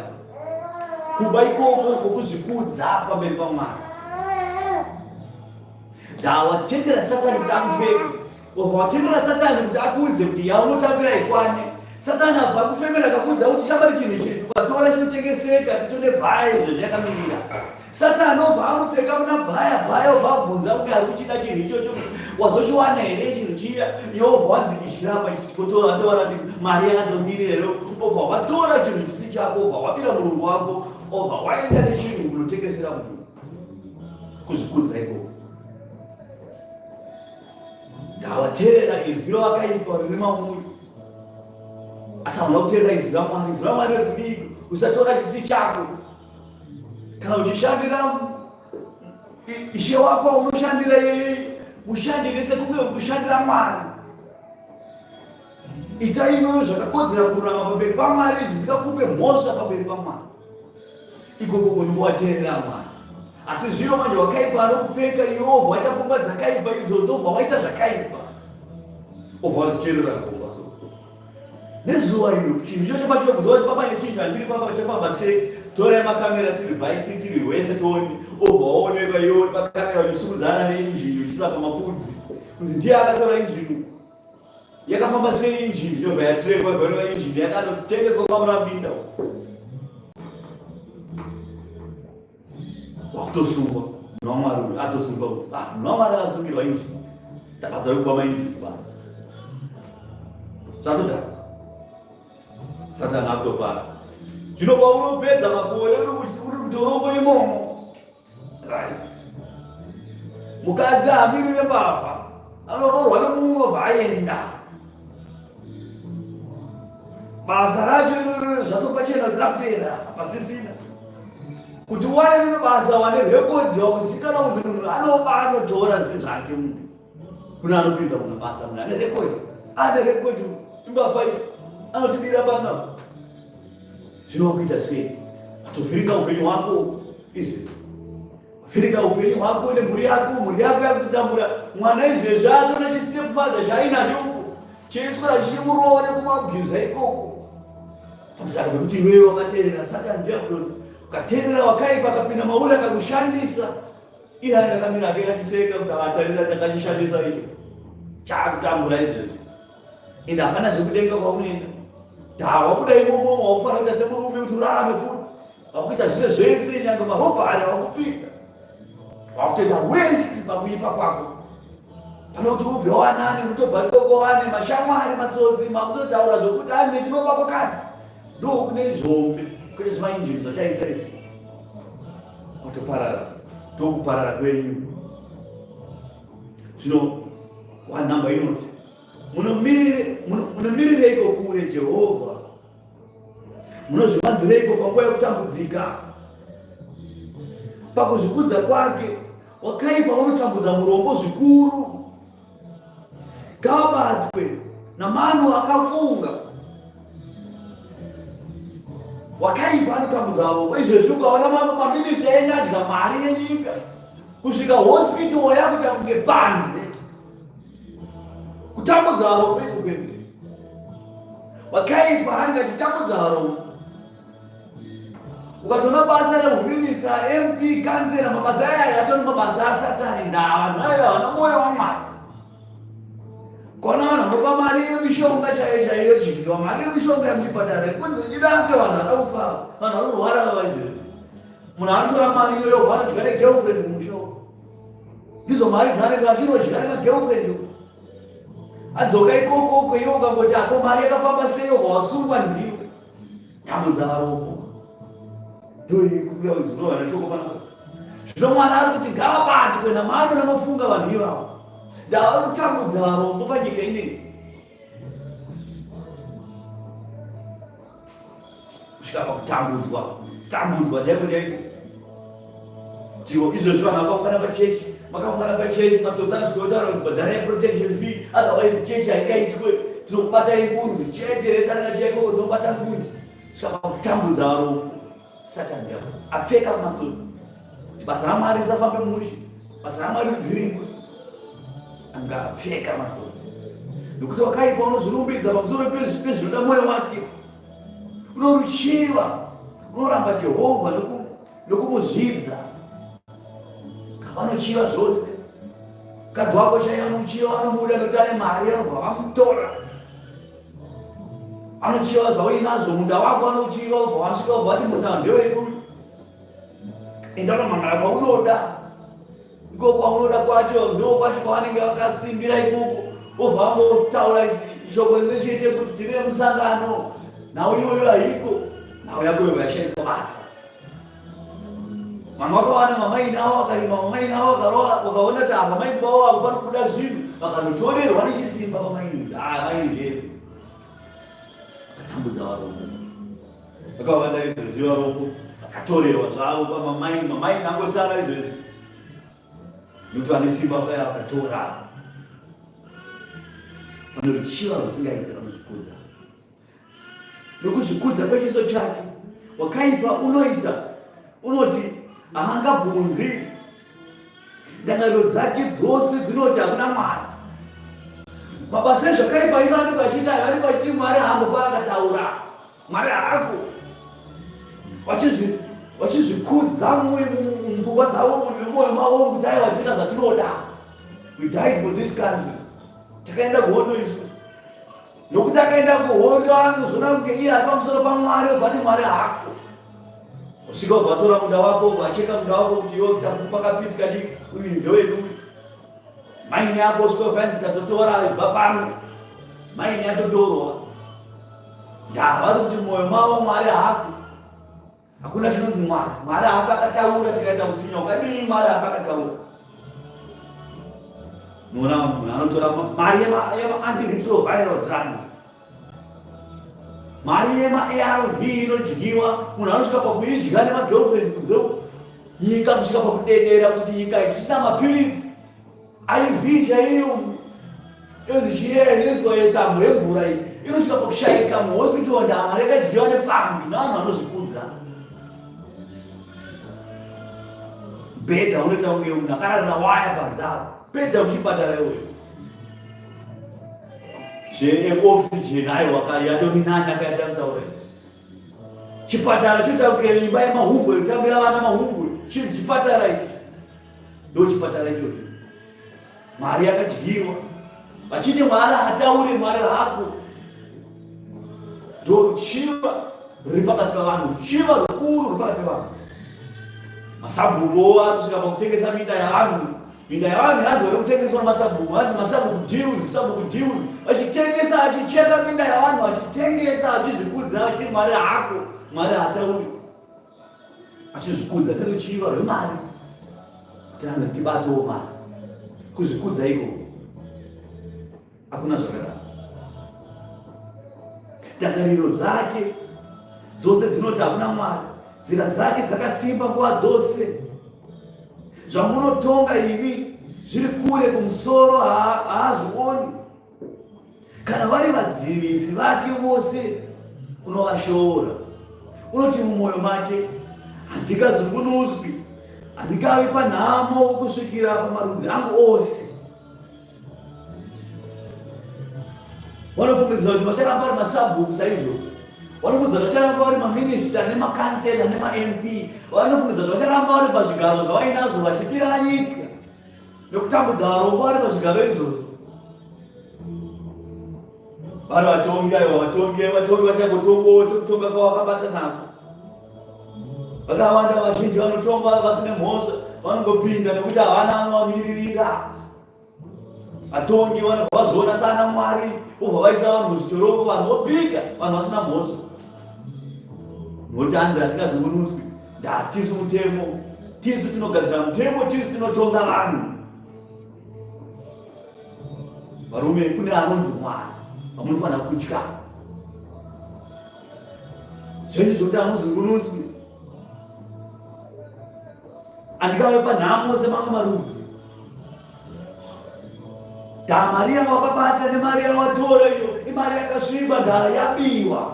kuba ikoko kwokuzvikudza pamberi paMwari. Dawatendera Satani kuti akufeke, wabva watendera Satani kuti akuudze kuti yaunotambira ikwane. Satani abva akufemera akakuudza kuti shamwari chinhu ichi ukatora chinotengeseka titone bhaya izvo zvakamirira. Satani obva amupfeka kuna bhaya bhaya obva abvunza kunge ari kuchida chinhu ichocho wazochiwana here chinhu chiya iwe obva wanzikishira apa chikotora tora kuti mari yakatomira here obva watora chinhu chisi chako obva wabira murungu wako obva waenda nechinhu kunotengesera munhu kuzvikudza ikoko ndawateerera izwi rawakaipa rine mauri asi hauna kuteerera izwi ramwari izwi ramwari rati kudii usatora chisi chako Kana uchishandira ishe wako unoshandira yeye, mushandire sekunge uri kushandira Mwari. Ita ino zvakakodzera kururama pamberi paMwari zvisingakupe mhosva pamberi paMwari. Ikoko kunongowateerera Mwari. Asi zvino manje wakaipa anokupfeka iwe wobva waita pfungwa dzakaipa idzodzo wobva waita zvakaipa. Wobva wazvicherera gomba so. Nezuva iro chinhu ichocho pachino kuziva kuti papa nechinhu chandiri papa chafamba sei, torai makamera tiri bhaiti tiri rwese tione, obva waonekwa iwe uri pakamera uchisimudzana neinjini uchisa pamapfudzi kunzi ndiye akatora injini yakafamba sei injini yobva yatrekwa yobva injini yakanotengeswa kwamurambinda wakutosungwa munhu wamwari uyu atosungwa kuti ah munhu wamwari akasungirwa injini tabasa rekuba mainjini basa zvatodhaka satani akutofara zvino paunopedza makore uri mutorongo imomo right mukadzi amirire mbavha anoroorwa nemumwe obva aenda basa racho iroro zvatopachena kuti rapera hapasisina kuti uwane rimwe basa wane rekodhi wakuzikanwa kunzi munhu anoba anotora zvi zvake munhu kune anopinza munhu basa munhu ane rekodhi ane rekodhi imbavha iyi anotibira pana zvino wakuita sei atovhiringa upenyu hwako izvi Vhiringa upenyu hwako nemhuri yako, mhuri yako yakutotambura. Mwana izvezvi atona chistepfather chaainacho uko cheiswera chichimurova nekumabhuza ikoko pamusana pekuti iwewe wakateerera Satan diablos, ukateerera wakaipa akapinda mauri akakushandisa. Iye anenge akamira ake achiseka kuti atarira ndakachishandisa icho chaakutambura izvezvi. Ende hapana zvekudenga kwaunoenda. Dhawa kuda imomo waufanira kuita semurume kuti urarame futi. Vakuita zvese zvese nyange marobhari vakupinda. Vakutoita wesi pakuipa kwako. Pane kuti ubve wanani unotobva ikoko wane mashamwari matsotsi makutotaura zvokuti ane chinoba kwakati. Ndokune zhombe kwete zvimainjini zvataita izvi. Watoparara. Ndokuparara kwenyu. Zvino wanhamba inoti munomirireiko kure Jehovha Munozvivanzireiko panguva yekutambudzika? Pakuzvikudza kwake, wakaipa unotambudza murombo zvikuru. Ngavabatwe namano akafunga. Wakaipa anotambudza varombo. Izvezvi ukaona maminista enyu adya mari yenyika kusvika hospital yakuita kunge panze. Kutambudza varombo iko kwedu. Wakaipa anenge achitambudza varombo. Ukatoona basa rehuminista, MP, kanzera, mabasa aya atori mabasa asatani ndaa vanhu ayo havana mwoyo waMwari. Kona vanhu vanopa mari yemishonga chaiyo chaiyo yodyiwa, mari yemishonga yemuchipatara yekunzi irape vanhu vada kufa, vanhu vanorwara vavazviri. Munhu anotora mari iyoyo obva anodya negirlfriend kumusha uko. Ndizo mari dzaanenge achinodya nemagirlfriend uko. Adzoka ikoko uko iwe ukangoti ako mari yakafamba sei obva wasungwa ndiwe. Tambudza varombo. Ndoikuuya shoko panapa. Zvino Mwari ari kuti ngavabatwe namano namafunga vanhu ivavo. Ndavari kutambudza varombo panyika ineyi. Kusvika pakutambudzwa, tambudzwa chaiko chaiko. Tiwo izvozvi vanhu vakaungana pachechi, makaungana pachechi, matsotsi anosvika otaura kuti bhadharai protection fee, otherwise chechi haingaitwe, tinokubatai ngunzi, chete rese anenge achiya ikoko tinobata ngunzi. Kusvika pakutambudza varombo. Satan diablos apfeka matsotsi kuti basa raMwari risafambe mushe, basa raMwari rivhiringwe. Anga apfeka matsotsi nokuti wakaipa unozvirumbidza pamusoro pezvinoda mwoyo wake, unoruchiva, unoramba Jehovha nokumuzvidza. Vanochiva zvose, mukadzi wako chaiye vanomuchiva, vanomuda nokuti ane mari, vanobva vamutora. Anochiva zvauinazvo, munda wako anouchiva, ubva wasvika ubva wati munda ndewedu, enda unomangara kwaunoda ikoko kwaunoda kwacho ndo kwacho kwavanenge vakasimbira ikoko, wobva vangotaura shoko rimwe chete kuti tine musangano, nhau iyoyo haiko, nhau yako iyo yashaiswa basa. Vanhu vakawana mamaini avo vakarima mamaini avo vakarova vakaona kuti apa maini pavo apo pari kubuda zvinhu vakanotorerwa nechisimba pamaini kuti haa maini ndero vakatambudza varombo vakawanda izvezvi varombo vakatorerwa zvavo pamamaini mamaini angosara izvezvi nokuti vane simba vaya vakatora vane ruchiva rusingaiti vanozvikudza Nokuzvikudza kwechiso chake wakaipa unoita unoti haangabvunzi. Ndangariro dzake dzose dzinoti hakuna Mwari. Mabasa ezvakaipa isa vanenge vachiita vanenge vachiti Mwari haambofa akataura, Mwari haako. Vachizvikudza mupfungwa dzavo nemwoyo mavo kuti aiwa tinoita zvatinoda. We died for this country. Takaenda kuhondo isu. Nokuti akaenda kuhondo anozona kunge iye ari pamusoro paMwari obva ati Mwari hako. Osvika obva atora munda wako obva acheka munda wako kuti iwe takupa kapisi kadiki uyu ndewedu uyu. Maini yako osvika obva anzi tatotora ibva pano. Maini yatotorwa. Ndaa vari kuti mwoyo mavo Mwari hako. Hakuna chinonzi Mwari. Mwari haafi akataura tikaita utsinye wakadii Mwari haafi akataura. Unoona munhu anotora mari yema-antiretroviral drugs, mari yema-ARV inodyiwa, munhu anosvika pakuidya nemagirlfriend kunze nyika kusvika pakudedera kuti nyika isisina mapiritsi. IV chaiyo inonzi chiye inoiswa yetambo yemvura iyi inosvika pakushaika muhospital ndama rekadyiwa nepfambi nevanhu vanozvikudza bhedha unoita kunge munhu akararira waya panze apo bhedha kuchipatara iwoyo zveoxygen aiwa yatominani akaita kutaura chipatara choita kunge imba yemahumbwe kutambira vana mahumbwe chinzi chipatara ichi Ndochipatara ichocho. Mari yakadyiwa. Vachiti Mwari hataure, Mwari hako. Ndoruchiva ruri pakati pavanhu, ruchiva rukuru ruri pakati pavanhu. Masabhuku ari kusvika pakutengesa minda yavanhu. Minda yavanhu yanzi vari kutengeswa nemasabhuku, hanzi masabhuku deals, sabhuku deals. Vachitengesa, achicheka minda yavanhu, achitengesa, achizvikudza, achiti Mwari hako, Mwari hatauri. Achizvikudza neruchiva rwemari kuti anzi tibatewo mari. Kuzvikudza iko hakuna zvakadaro. Ndangariro dzake dzose dzinoti hakuna Mwari, nzira dzake dzakasimba nguva dzose. Zvamunotonga imi zviri kure kumusoro, haazvioni. Kana vari vadzivisi vake vose unovashoora. Unoti mumwoyo make, handingazungunuswi, handingavi panhamo kusvikira pamarudzi angu ose. Vanofungidzira kuti vacharamba vari masabhuku saizvozvo. Vanofungidzira kuti vacharamba vari maminista nemakansela nemaMP. Vanofungidzira kuti vacharamba vari pazvigaro zvavainazvo vachibira nyika nekutambudza varombo vari pazvigaro izvozvo. Vari vatongi aiwa vatongi vatongi vachangotongwawo sekutonga kwavakabata nako. Vakawanda vazhinji vanotongwa vasine mhosva vanongopinda nekuti havana vanovamiririra. Vatongi vanobva vazviona sana Mwari vobva vaisa vanhu muzvitorongo vanhu vopika vanhu vasina mhosva. Nokuti hanzi hatingazungunuswi ndatisu mutemo tisu tinogadzira mutemo tisu tinotonga vanhu. Varume kune anonzi Mwari vamunofanira kutya. Zvenyu zvokuti hamuzungunuswi. Andikave panhamo semamwe marudzi. Ndaa mari yawakabata nemari yawatora iyo imari yakasviba ndaa yabiwa.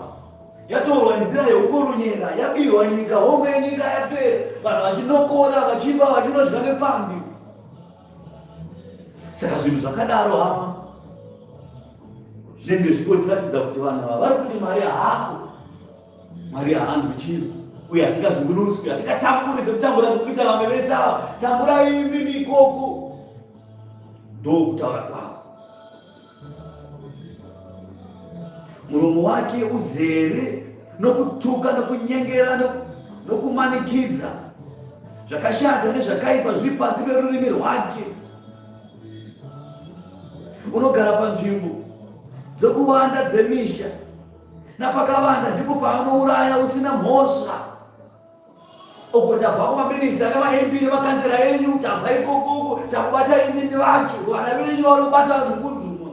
Yatorwa nenzira yeukoronyera, yabiwa nyika, homwe yenyika yapera, vanhu vachinokora, vachiba, vachinodya nepfambi. Saka zvinhu zvakadaro hama zvinenge zvichikotiratidza kuti vanhu ava vari kuti mari haako, mari haanzwi chiro uye hatingazungunuswi, hatingatamburi sekutambura kukuita vamwe vese ava. Tamburai imimi ikoko, ndokutaura kwavo. Muromo wake uzere nokutuka nokunyengera nokumanikidza. Zvakashata nezvakaipa zviri pasi perurimi rwake. Unogara panzvimbo dzokuvanda dzemisha, napakavanda ndipo paanouraya usina mhosva. Uko tabva kumaminista nemaMP nemakanzera enyu, tabva ikoko uko takubata imimi vacho, vana venyu vari kubata vanhu ngunzu umo.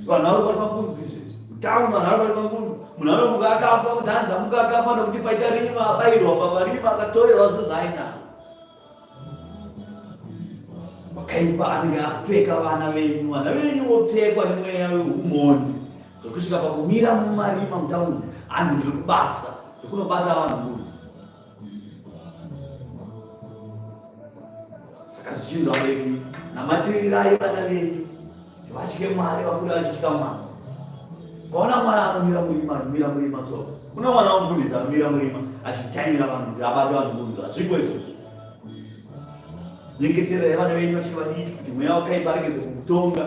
Vanhu vari kubatwa ngunzu izvezvi. Town vanhu vari kubatwa ngunzu. Munhu anomuka akafa, kuti hanzi amuka akafa nekuti paita rima, abairwa paparima, akatorerwa zvinhu zvaainazvo. Wakaipa anenge apfeka vana venyu, vana venyu vopfekwa nemweya weumhondi zvekusvika pakumira mumarima mutaundi, hanzi ndiri kubasa zvekunobata vanhu mbudzi. Saka zvichinzi vabereki, namatirirai vana venyu kuti vatye Mwari, vakure vachitya Mwari. Ukaona mwana anomira murima, anomira murima so kuna mwana wamufundisi anomira murima achitaimira vanhu kuti abate vanhu mbudzi, hazviko izvozvo. Nyengeterai vana venyu vachiri vadiki kuti mweya wakaipa aregedze kukutonga.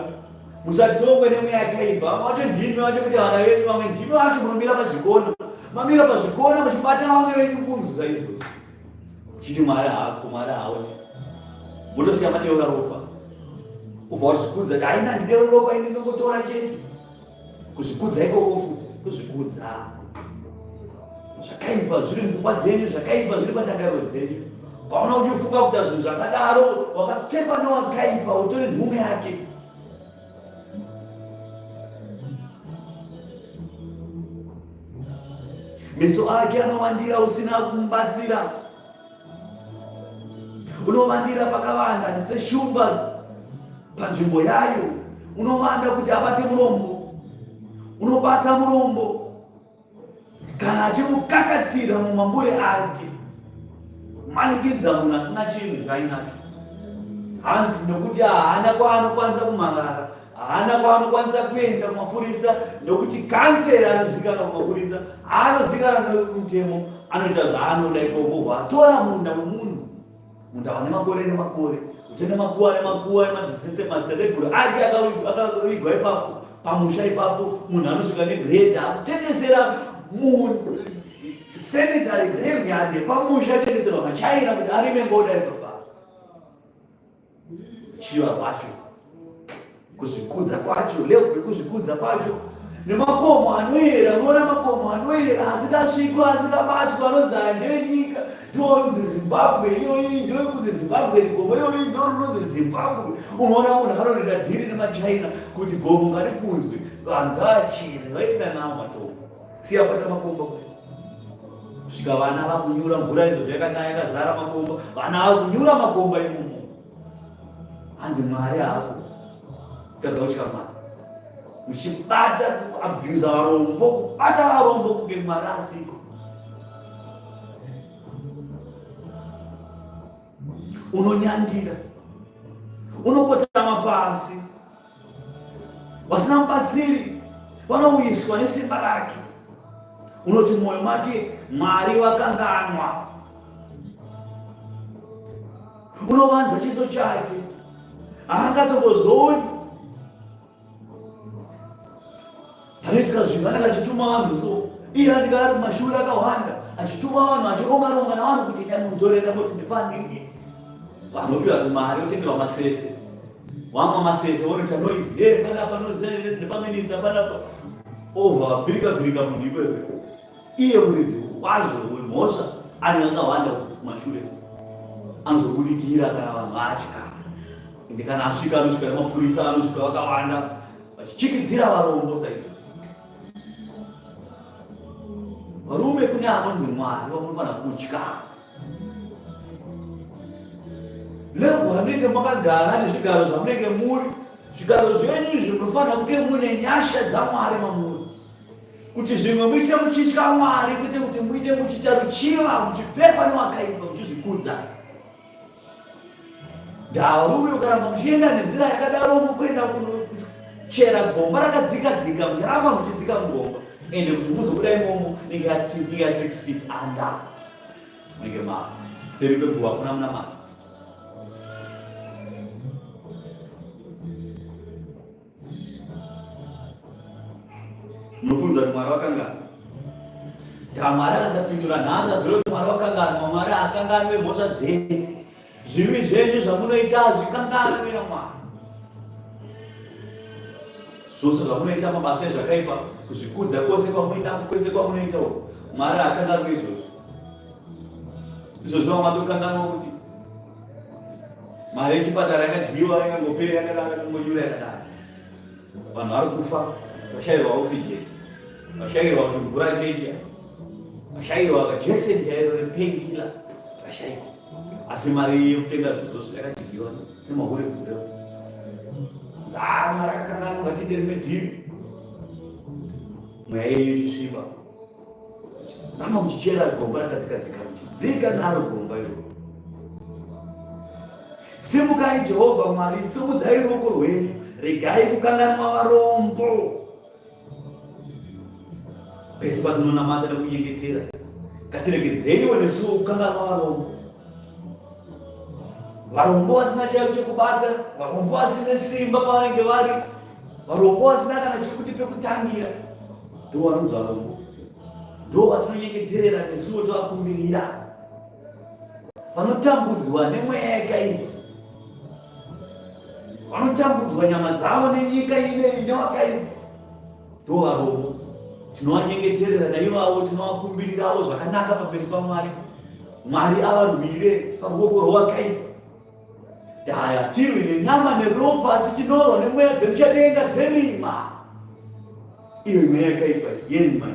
Musatongwe nemweya yakaipa. Vamwe vacho ndimi vacho kuti vana venyu, vamwe ndimi vacho munomira pazvikona. Mamira pazvikona muchibata vamwe venyu kunzu saizvozvo. Muchiti Mwari haako, Mwari haaoni. Motosiya madeura ropa. Ubva wazvikudza kuti haina ndideura ropa ini ndinongotora chete. Kuzvikudza ikoko futi, kuzvikudza. Zvakaipa zviri mupfungwa dzenyu, zvakaipa zviri pandangariro dzenyu. Ukaona uchifunga kuita zvinhu zvakadaro, wakapfekwa newakaipa, utori nhume yake. Meso ake anowandira usina kumubatsira. Unovandira pakavanda seshumba panzvimbo yayo. Unovanda kuti abate murombo. Unobata murombo kana achimukakatira mumambure ake. Manikidza munhu asina chinhu chaainacho. Hanzi nokuti haana kwaanokwanisa kumhan'ara, haana kwaanokwanisa kuenda kumapurisa nokuti kanseri anozivikanwa kumapurisa, anozivikanwa nemutemo, anoita zvaanoda ikoko, obva atora munda wemunhu, munda wane makore nemakore, utene makuva nemakuva emadzitateguru ake akavigwa ipapo pamusha ipapo, munhu anosvika negreda akutengesera munhu cemetery graveyard yepamusha atengeserwa machaina kuti arime ngoda ipapa. Chiva rwacho kuzvikudza kwacho level yekuzvikudza kwacho nemakomo anoyera unoona makomo anoyera asingasvikwa asingabatwa anonzi aya ndenyika ndionzi Zimbabwe iyoyi ndoyekunzi Zimbabwe gomo iyoyi ndorinonzi Zimbabwe unoona munhu anonoita dhiri nemaChina kuti gomo ngaripunzwe vanhu ngavachere vaenda nawo matombo siya kwata makomba kusvika vana vakunyura mvura izvozvo yakanaya yakazara makomba vana vakunyura makomba imomo hanzi Mwari hako kutadza kutya Mwari muchibata kuabusa varombo kubata varombo kunge Mwari asiko unonyangira unokotama pasi vasina mubatsiri vanowiswa nesimba rake. Unoti mwoyo make Mwari wakanganwa, unovanza chiso chake, haangatombozooni panoitika zvinhu. Anenge achituma vanhu so iye anenge ari kumashure akahwanda achituma vanhu achironga ronga navanhu kuti endai munditore enda moti ndepandingi vanhu vopiwa tumari votengerwa masese wamwa masese wonoita noise hey panapa noise nepaminista panapa obva vavhirika vhirika munhu ikweyo iye muridzi wazvo wemhosva anenge akahwanda kumashure anozobudikira kana vanhu vatya ende kana asvika anosvika nemapurisa anosvika vakawanda vachichikidzira varombo saizvo. Varume kune anonzi Mwari vamunofanira kutya. Level ramunenge makagara nezvigaro zvamunenge muri, zvigaro zvenyu izvi munofanira kunge mune nyasha dzaMwari mamuri. Kuti zvimwe muite muchitya Mwari kwete kuti muite muchiita ruchiva muchipfekwa newakaipa muchizvikudza. Ndavarume ukaramba muchienda nenzira yakadaro mukuenda kunochera gomba rakadzika dzika mucharamba muchidzika mugomba ende kuti muzobuda imomo nenge ya 6 feet under munenge mafa seri kweguva hakuna munamato. Munofunza kuti Mwari wakanganwa. Mwari akasapindura nhasi azviro kuti Mwari wakanganwa. Mwari haakanganwe mhosva dzenyu. Zvivi zvenyu zvamunoita hazvikanganwi naMwari. Zvose zvamunoita mabasa ezvakaipa, kuzvikudza kwose kwamuinako, kwese kwamunoita uko, Mwari haakanganwi izvozvo. Izvozvo vamatokanganwa kuti mari yechipatara yakadyiwa yakangopera yakadaro yakangonyura yakadaro vanhu vari kufa vashayirwa oxygen vashayirwa chimvura chechi vashayirwa kajekiseni chairo repainkiller vashayirwa asi mari yekutenga zvizvozvo yakadyiwa nemahure kunze dzaa mari akakanganwa ngatiite rimwe dhiri mweya yenyu ichisviba Ramba muchichera gomba rakadzikadzika muchidzika naro gomba iroro. Simukai Jehovha Mwari, simudzai ruoko rwenyu, regai kukanganwa varombo. Pese patinonamata nekunyengetera, ngatiregedzeiwo nesuwo kukanganwa varombo. Varombo vasina chaivo chekubata, varombo vasine simba pavanenge vari, varombo vasina kana chekuti pekutangira, ndo vanonzi varombo. Ndo vatinonyengeterera nesuwo tovakumbirira. Vanotambudzwa nemweya yakaipa, vanotambudzwa nyama dzavo nenyika ineyi newakaipa, ndo varombo. Tinovanyengeterera naivavo, tinovakumbiriravo zvakanaka pamberi paMwari. Mwari avarwire paruoko rwowakaipa. Dai hatirwi nenyama neropa, asi tinorwa nemweya dzemuchadenga dzerima. Iyo mweya yakaipa yerima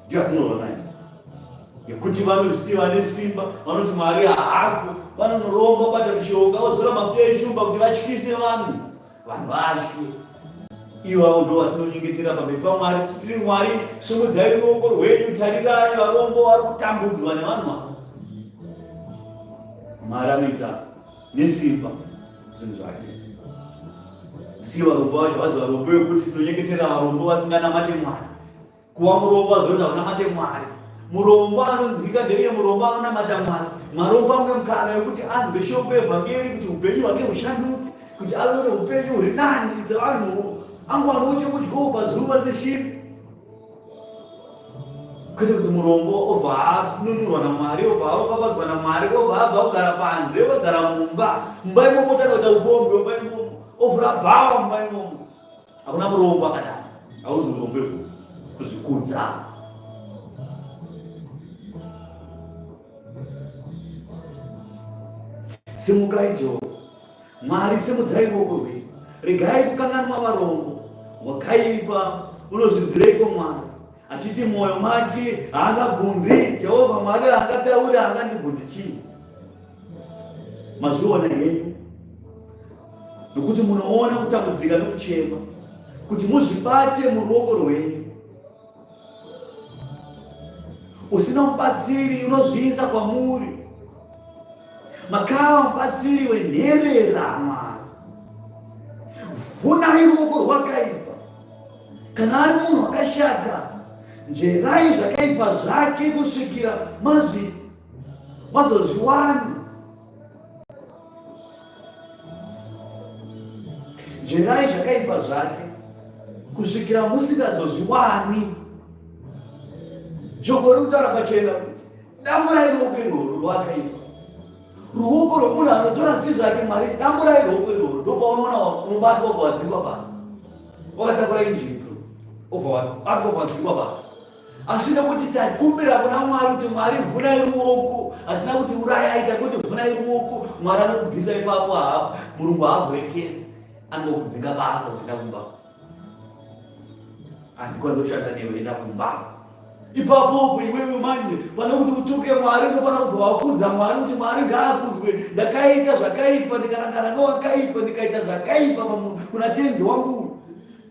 ndiyo yatinorwa nayo, yekuti vanozviti vane simba, vanoti Mwari haako, vanonoromba bata mishonga, vozora mafuta eshumba kuti vatyise vanhu. Vanhu vatye. Ivavo ndo vatinonyengetera pamberi paMwari tiri Mwari, simudzai ruoko rwenyu, tarirai varombo vari kutambudzwa nevanhu ava. Mwari anoita nesimba zvinhu zvake. Asi varombo vacho vazi varombo vekuti tinonyengetera varombo vasinganamate Mwari. Kuva murombo hazvironza kunamate Mwari. Murombo anonzwika ndeiye murombo anonamata Mwari. Mwari opa mumwe mukana wekuti anzwe shoko evhangeri kuti upenyu hwake hushanduke, kuti ave neupenyu huri nani sevanhuwo, angowanawo chekudyawo pazuva seshiri. Kwete kuti murombo obva anunurwa naMwari, obva aropafadzwa naMwari, obva abva kugara panze, ogara mumba. Mumba imomo otanga kuita upombwe mumba imomo, ovhura bhawa mumba imomo. Hakuna murombo akadaro. Hauzi murombo iwe. Kuzvikudza. Simukai Jehovha. Mwari simudzai ruoko rwenyu. Regai kukanganwa varombo. Wakaipa unozvidzireiko Mwari? Achiti mwoyo make haangabvunzi Jehovha Mwari haangatauri haangandibvunzi chinhu. Mazviona henyu nokuti munoona kutambudzika nokuchema kuti muzvibate muruoko rwenyu. Usina mubatsiri unozviisa kwamuri, makava mubatsiri wenherera. Mwari, vhunai ruoko rwakaipa. Kana ari munhu akashata, nzverai zvakaipa zvake kusvikira mazvi mazozviwana. Nzverai zvakaipa zvake kusvikira musingazozviwani. Shoko riri kutaura pachena kuti damburai ruoko irworwo rwakaipa. Ruoko rwomunhu anotora zvisiri zvake Mwari, damburai ruoko irworwo. Ndopaunoona unobatwa obva wadzingwa basa. Wakatakura injinzo obva wabatwa obva wadzingwa basa. Asi nekuti takumbira kuna Mwari kuti Mwari vhunai ruoko, hatina kuti urayai, takuti vhunai ruoko. Mwari anokubvisa ipapo, haa murungu haavhure kesi, anongokudzinga basa kuti enda kumba. Handikwanisi kushanda newe, enda kumba. Ipapo iwewe manje pane kuti utuke Mwari unofanira kubva wakudza Mwari kuti Mwari ngaakudzwe, ndakaita zvakaipa ndikarangana nowakaipa ndikaita zvakaipa kuna tenzi wangu,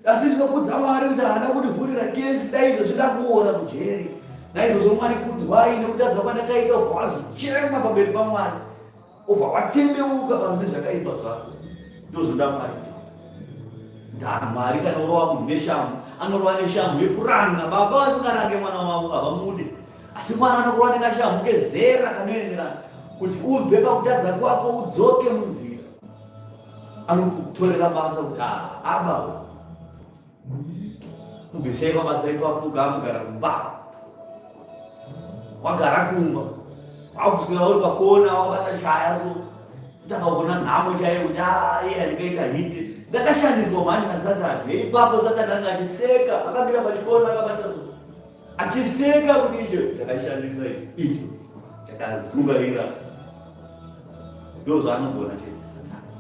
asi ndinokudza Mwari kuti haana kundivhurira kesi, dai izvozvi ndakuora mujeri. Naizvozvo Mwari kudzwai nekutadza kwandakaita, ubva wazochema pamberi paMwari, ubva watendeuka pane zvakaipa zvako. Ndozvoda Mwari. Mwari kana urova munhu neshamhu anorova neshamhu yekuranga. Baba vasingarange mwana wavo havamude, asi mwana anokurova nekashamhu kezera kanoenderana kuti ubve pakutadza kwako udzoke munzira. Anokutorera basa kuti aba mubvisei pabasa ipapo ugaamugara kumba, wagara kumba wakuswera uri pakona wakabata shaya so kutanga kuona nhamo chaiyo kuti iye andikaita hiti ndakashandiswa mhani nasatani. Ipapo satani anga achiseka akamira pachikona akabata so achiseka kuti icho chakashandisa icho icho chakazungaira. Ndo zvaanogona chete satani.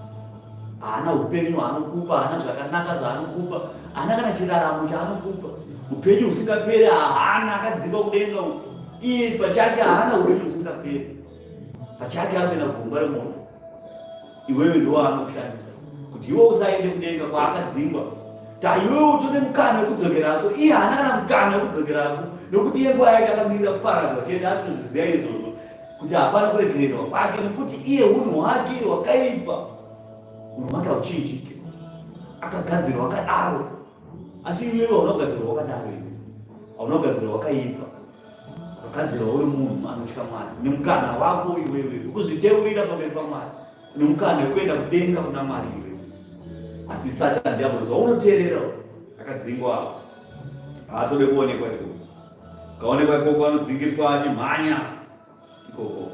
Haana upenyu hwaanokupa, haana zvakanaka zvaanokupa, haana kana chiraramo chaanokupa, upenyu husingaperi haana. Akadzimba kudenga uku, iye pachake haana upenyu husingaperi pachake, ari kuenda kugomba remoto. Iwewe ndiwo anokushandisa kuti iwe usaende kudenga kwaakadzingwa, ta iwewe utore mukana wekudzokerako. Iye haana kana mukana wekudzokerako nokuti iye nguva yake akamirira kuparadzwa chete. Ari kutozviziva izvozvo kuti hapana kuregererwa kwake nekuti iye unhu hwake hwakaipa, unhu hwake hauchinjike, akagadzirwa akadaro. Asi iwewe hauna kugadzirwa wakadaro, iwe hauna kugadzirwa wakaipa, wakagadzirwa uri munhu anotya Mwari. Nemukana wako iwewe wekuzviteurira pamberi paMwari, nemukana wekuenda kudenga kuna Mwari iwewe. Asi Satani ndiaborozi waunoteerera akadzingwa, haatode kuonekwa ikoko. Kaonekwa ikoko anodzingiswa achimhanya ikoko.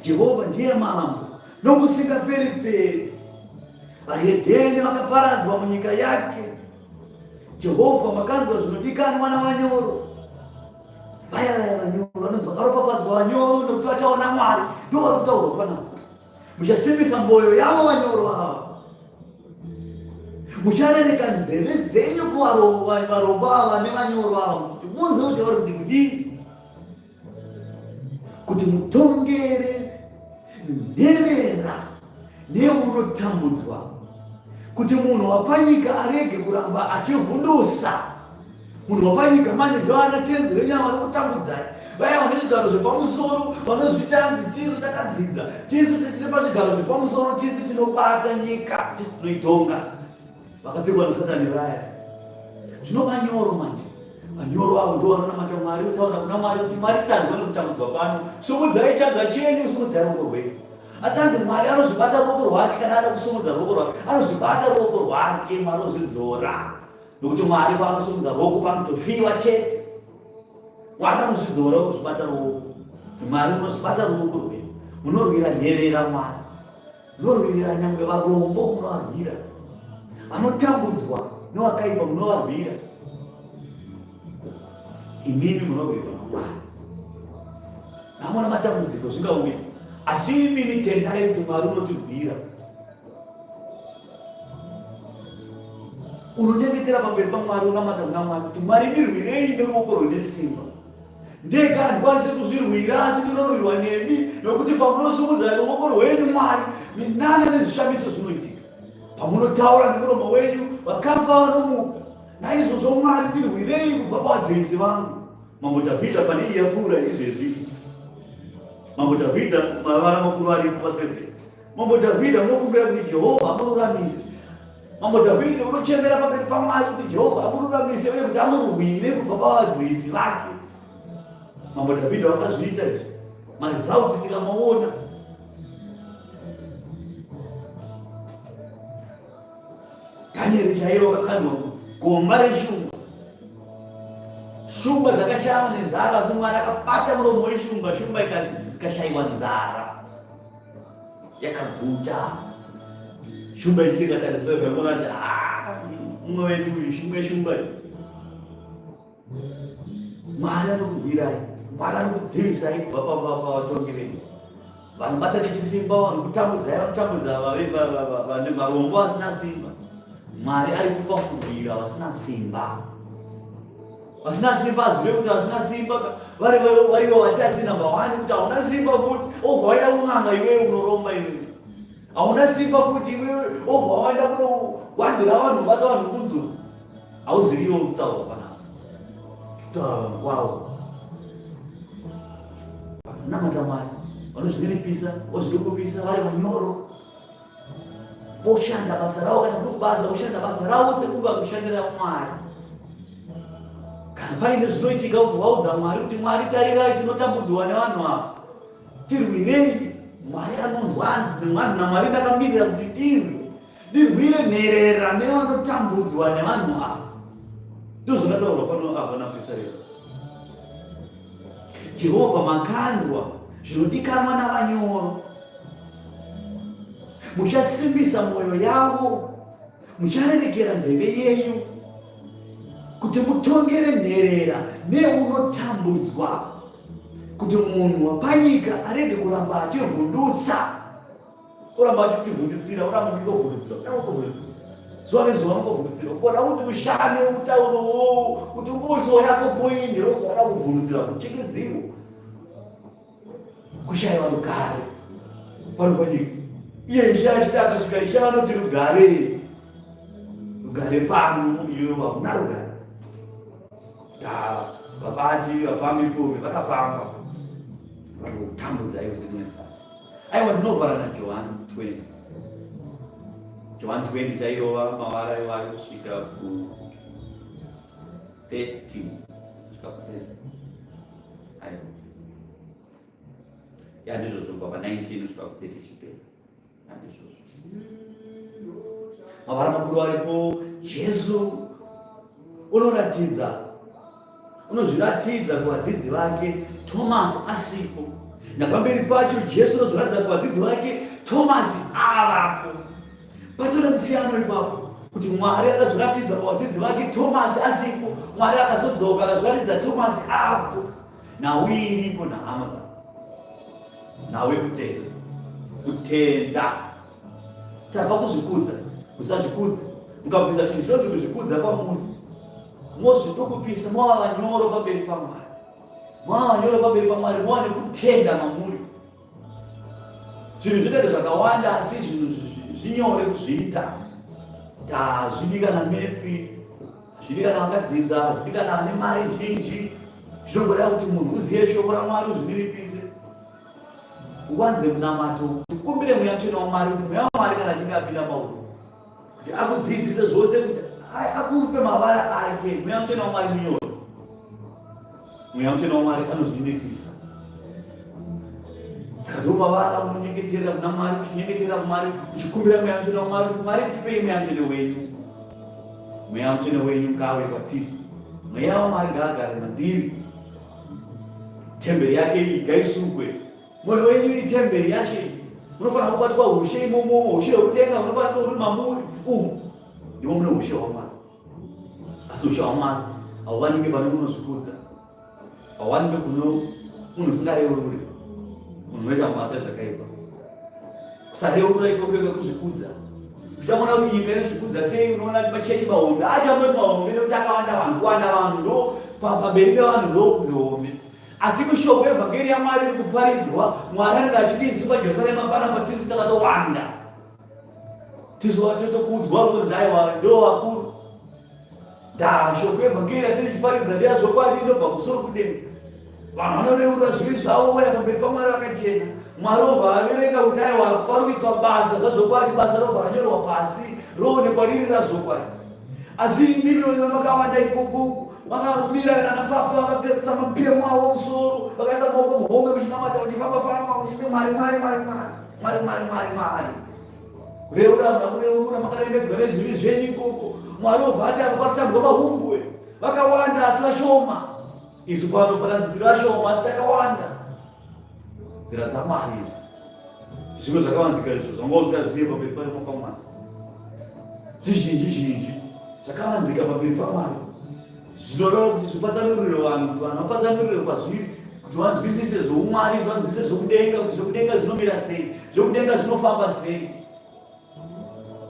Jehovha ndiye mambo nokusingaperi-peri. Vahedheni vakaparadzwa munyika yake. Jehovha, makanzwa zvinodikanwa navanyoro. Vaya vaya vanyoro vanonzi vakaropafadzwa vanyoro nokuti vachaona Mwari. Ndo vari kutaurwa panapa. Muchasimbisa mwoyo yavo vanyoro ava. Mucharereka nzeve dzenyu kuvarombo ava nevanyoro ava kuti munzwe kuti vari kuti kudii, kuti mutongere nherera neunotambudzwa, kuti munhu wapanyika arege kuramba achivhundusa. Munhu wapanyika manje ndoana tenzi venyama vari kutambudzai, vaya vane zvigaro zvepamusoro vanozviti anzi tisu takadzidza, tisu tiri pazvigaro zvepamusoro, tisu tinobata nyika, tisu tinoitonga. Vakapfekwa nasatani vaya. Zvino vanyoro manje, vanyoro avo ndo vanonamata Mwari, votaura kuna Mwari kuti Mwari tanzwa nekutambudzwa pano, sumudzai chanza chenyu, sumudzai ruoko rwenyu. Asi hanzi Mwari anozvibata ruoko rwake kana ada kusumudza ruoko rwake, anozvibata ruoko rwake, Mwari ozvidzora. Nokuti Mwari paanosimudza ruoko panotofiwa chete. Mwari anozvidzora kuzvibata ruoko. Mwari munozvibata ruoko rwenyu. Munorwira nherera Mwari. Munorwira nyangwe varombo munovarwira. Vanotambudzwa newakaipa munovarwira. Imimi munorwirwa naMwari. Namona matambudziko zvingauya. Asi imimi tendai kuti Mwari unotirwira. Unonyengetera pamberi paMwari, unamata kuna Mwari kuti Mwari ndirwirei neruoko rwene simba. Ndega handikwanise kuzvirwira, asi ndinorwirwa nemi, nokuti pamunosumudza ruoko rwenyu Mwari, minana nezvishamiso zvinoitika. Pamunotaura nemuromo wenyu, vakafa vanomuka. Naizvozvo Mwari ndirwirei kubva pavadzivisi vangu. Mambo Dhavhidha pane iyi yapfuura izvezvi. Mambo Dhavhidha mavara makuru aripo pasevheni. Mambo Dhavhidha unokumbira kuti Jehovha amururamise. Mambo Dhavhidha unochemera pamberi paMwari kuti Jehovha amururamise uye kuti amurwire kubva pavadzivisi vake. Mambo Dhavhidha wakazviita izvi. Marizauti tikamaona. Dhanieri chaiye wakakandwa mugomba reshumba. Shumba dzakashama nenzara, asi Mwari akabata muromo weshumba, shumba ikashaiwa nzara. Yakaguta. Shumba ichiti ikatarisa zvamona kuti ah, mumwe wedu uyu shumba shumba. Mwari anokurwirai, Mwari anokudzivisai kubva pavatongi venyu. Vanobata nechisimba, vanokutambudzai, vanotambudza varombo vasina simba. Mwari ari kupa kurwira vasina simba. Vasina simba hazvirevi kuti vasina simba vari varivo vatadzi number one kuti hauna simba futi obva waenda kun'anga iwewe unoromba iwewe. Hauna simba futi iwewe obva waenda kunowandira vanhu kubata vanhu kunzuru. Hauziriwo kutaura panapa. Kutaura vanhu kwavo. Vanonamata Mwari, vanozvininipisa, vozvidukupisa, vari vanyoro. Voshanda basa ravo kana kuri kubasa voshanda basa ravo sekunge kushandira Mwari. Kana paine zvinoitika vobva vaudza Mwari kuti Mwari tarirai tinotambudzwa nevanhu ava. Tirwirei. Mwari anonzwa hanzi naMwari ndakamirira kuti ndirwe. Ndirwire nherera nevanotambudzwa nevanhu ava. Ndozvakataurwa pano apa naPisarema. Jehovha makanzwa zvinodikanwa navanyoro. Muchasimbisa mwoyo yavo, mucharerekera nzeve yenyu kuti mutongere nherera neunotambudzwa, kuti munhu wapanyika arege kuramba achivhundutsa. Uramba achitivhundisira, uramba uchingovhundisira, uramba uchingovhundisira. Zuva nezuva unongovhundisira. Ukoda kuti ushame utauro uwowo, kuti ungoisawo yako point, unoda kuvhundisira, kuchikidzirwa, kushaiwa rugare pano panyika. Iye Ishe achiti akasvika, Ishe vanoti rugare, rugare pano, iwe hauna rugare. Vabati vapambi pfumi vakapamba, vari kutambudza iwe sekunesa. Aiwa ndinovhara naJohani 20. Johani 20 chairova mavara iwayo kusvika ku 30 kusvika ku 30. Aiwa. Ya ndizvozvo kubva pa 19 kusvika ku 30 chipera. Ya ndizvozvo. Mavara makuru aripo Jesu unoratidza unozviratidza kuvadzidzi vake Tomasi asipo. Napamberi pacho Jesu unozviratidza kuvadzidzi vake Tomasi avapo. Patona musiyano ipapo kuti Mwari akazviratidza kuvadzidzi vake Tomasi asipo, Mwari akazodzoka akazviratidza Tomasi apo. Nhau iripo nahama dzangu, nhau yekutenda, kutenda Tabva kuzvikudza, musazvikudza. Mukabvisa chinhu chinonzi kuzvikudza kwamuri, mozvidukupisa, mova vanyoro pamberi paMwari, mova vanyoro pamberi paMwari, mova nekutenda mamuri. Zvinhu zvinoita zvakawanda, asi zvinhu zvinyore kuzviita. Tazvidi kana metsi, hazvidi kana wakadzidza, hazvidi kana ane mari zhinji. Zvinongoda kuti munhu uzive shoko raMwari, uzvininipise. Uwanze munamato, ukumbire Mweya Mutsvene waMwari kuti Mweya waMwari kana achinge apinda pauri kuti akudzidzise zvose kuti akupe mavara ake. Mweya Mutsvene waMwari munyoro. Mweya Mutsvene waMwari anozvininipisa. Saka ndo mavara unonyengeterera kuna Mwari, uchinyengeterera kuMwari, uchikumbira Mweya Mutsvene waMwari kuti Mwari tipei Mweya Mutsvene wenyu. Mweya Mutsvene wenyu ngauye kwatiri. Mweya waMwari ngaagare mandiri. Temberi yake iyi ngaisukwe. Mwoyo wenyu itemberi yaShe. Munofanira kubatwa ushe imomo, ushe hwekudenga hunofanira kunge huri mamuri. Umu ndimo mune ushe hwaMwari. Asi ushe hwaMwari hauwanike pane munozvikudza, hauwanike kuno munhu usingareururi, munhu unoita mabasa ezvakaipa. Kusareurura ikoko kuzvikudza. Uchaona kuti nyika inozvikudza sei, unoona machechi mahombe acho anoti mahombe nekuti akawanda vanhu, kuwanda vanhu ndo pamberi pevanhu ndokunzi hombe. Asi kushoko evhangeri yaMwari iri kuparidzwa, Mwari anenge achiti isu paJerusarema panapa tisu takatowanda, tisu vatotokudzwa kunzi aiwa ndo vakuru. Ndaa shoko yevhangeri yatiri chiparidza ndeyazvokwadi inobva kumusoro kudenga. Vanhu vanoreurura zvivi zvavo vouya pamberi paMwari vakachena. Mwari obva averenga kuti aiwa pari kuitwa basa zvazvokwadi, basa robva ranyorwa pasi roonekwa riri razvokwadi. Asi imimi makawanda ikoko vakamira nana papa vakapfekesa mapemo avo musoro vakaisa maoko muhomwe muchinamata muchifamba famba muchiti Mwari Mwari Mwari Mwari Mwari Mwari Mwari Mwari. Kureurura hamuna kureurura, makarembedzwa nezvivi zvenyu ikoko. Mwari obva ati apa patambwa mahumbwe vakawanda asi vashoma. Isu pano pananzi tiri vashoma asi takawanda. Nzira dzaMwari idzi zvimwe zvakavanzika izvo zvanga usingazive pamberi paMwari. Zvizhinji zhinji zvakavanzika pamberi paMwari zvinoreva kuti zvipatsanurire vanhu kuti vanhu vapatsanurire kwazviri kuti vanzwisise zvoumwari vanzwisise zvokudenga kuti zvokudenga zvinomira sei zvokudenga zvinofamba sei.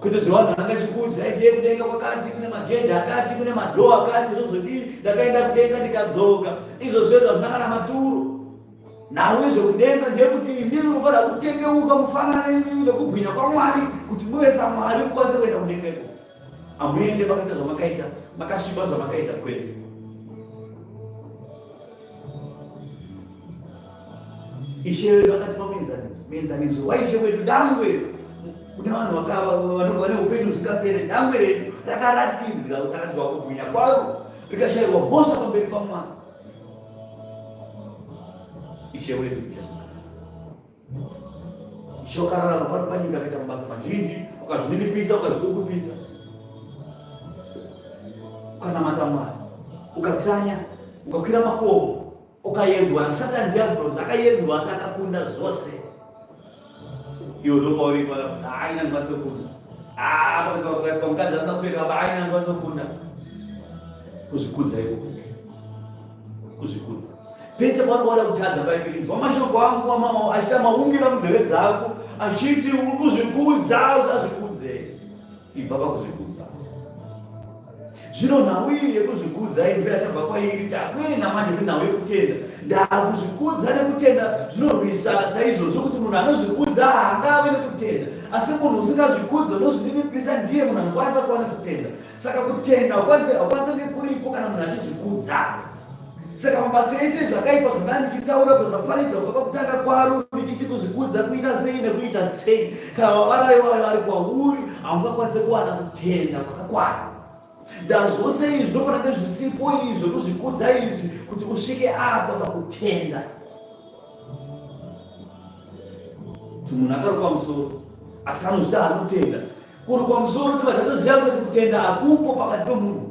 Kwete zvevanhu vananga chikuudza ndiye kudenga kwakati kune magedhi akati kune madhoo akati zvozodii ndakaenda kudenga ndikadzoka izvo zvezvo hazvina kana maturo. Nhau yezvekudenga ndeyekuti imimi munofanira kutendeuka mufanane imimi nekubwinya kwaMwari kuti muve saMwari mukwanise kuenda kudenga ikoko. Hamuende makaita zvamakaita makasviba zvamakaita kwete. Ishe wedu akatipa muenzaniso, muenzaniso waIshe wedu dangwe kune vanhu vakava vane upenyu husingapere. Dangwe redu rakaratidzwa kukaratidzwa kubwinya kwaro rikashayirwa mhosva pamberi paMwari. Ishe wedu Jesu Kristu. Ishe wakararama pano panyika akaita mabasa mazhinji, ukazvininipisa, ukazvidukupisa, ukanamata Mwari, ukatsanya, ukakwira makomo, ukayedzwa naSatani Diablos, akayedzwa asi akakunda zvose. Iwe ndopauri pala, haina ndikwanise kukunda. Ah, pakaiswa mukadzi asina kupfeka, haina ndikwanise kukunda. Kuzvikudza ikoko. Kuzvikudza. Pese paunoona kutadza Bhaibheri, inzwa mashoko angu achiita maungira munzeve dzako, achiti uri kuzvikudza, usazvikudze. Ibva pakuzvikudza. Zvino nhau iyi yekuzvikudza iyi ndiyo yatabva kwairi, takuenda manje kunhau yekutenda. Ndakuzvikudza nekutenda zvinorwisana saizvozvo kuti munhu anozvikudza haangave nekutenda, asi munhu usingazvikudzi unozvininipisa ndiye munhu anokwanisa kuva nekutenda. Saka kutenda hakwanise kunge kuripo kana munhu achizvikudza. Saka mabasa ese zvakaipa zvandanga ndichitaura zvandaparidza kubva pakutanga kwaro ndichiti kuzvikudza kuita sei nekuita sei, kana mavara iwayo ari kwauri haungakwanise kuwana kutenda kwakakwana. Ndazvose izvi zvinofanira kunge zvisipo izvi zvekuzvikudza izvi kuti usvike apa pakutenda. Kuti munhu akarukwa musoro asi anozviti anotenda kurukwa musoro tobva tatoziva kuti kutenda hakupo pakati pemunhu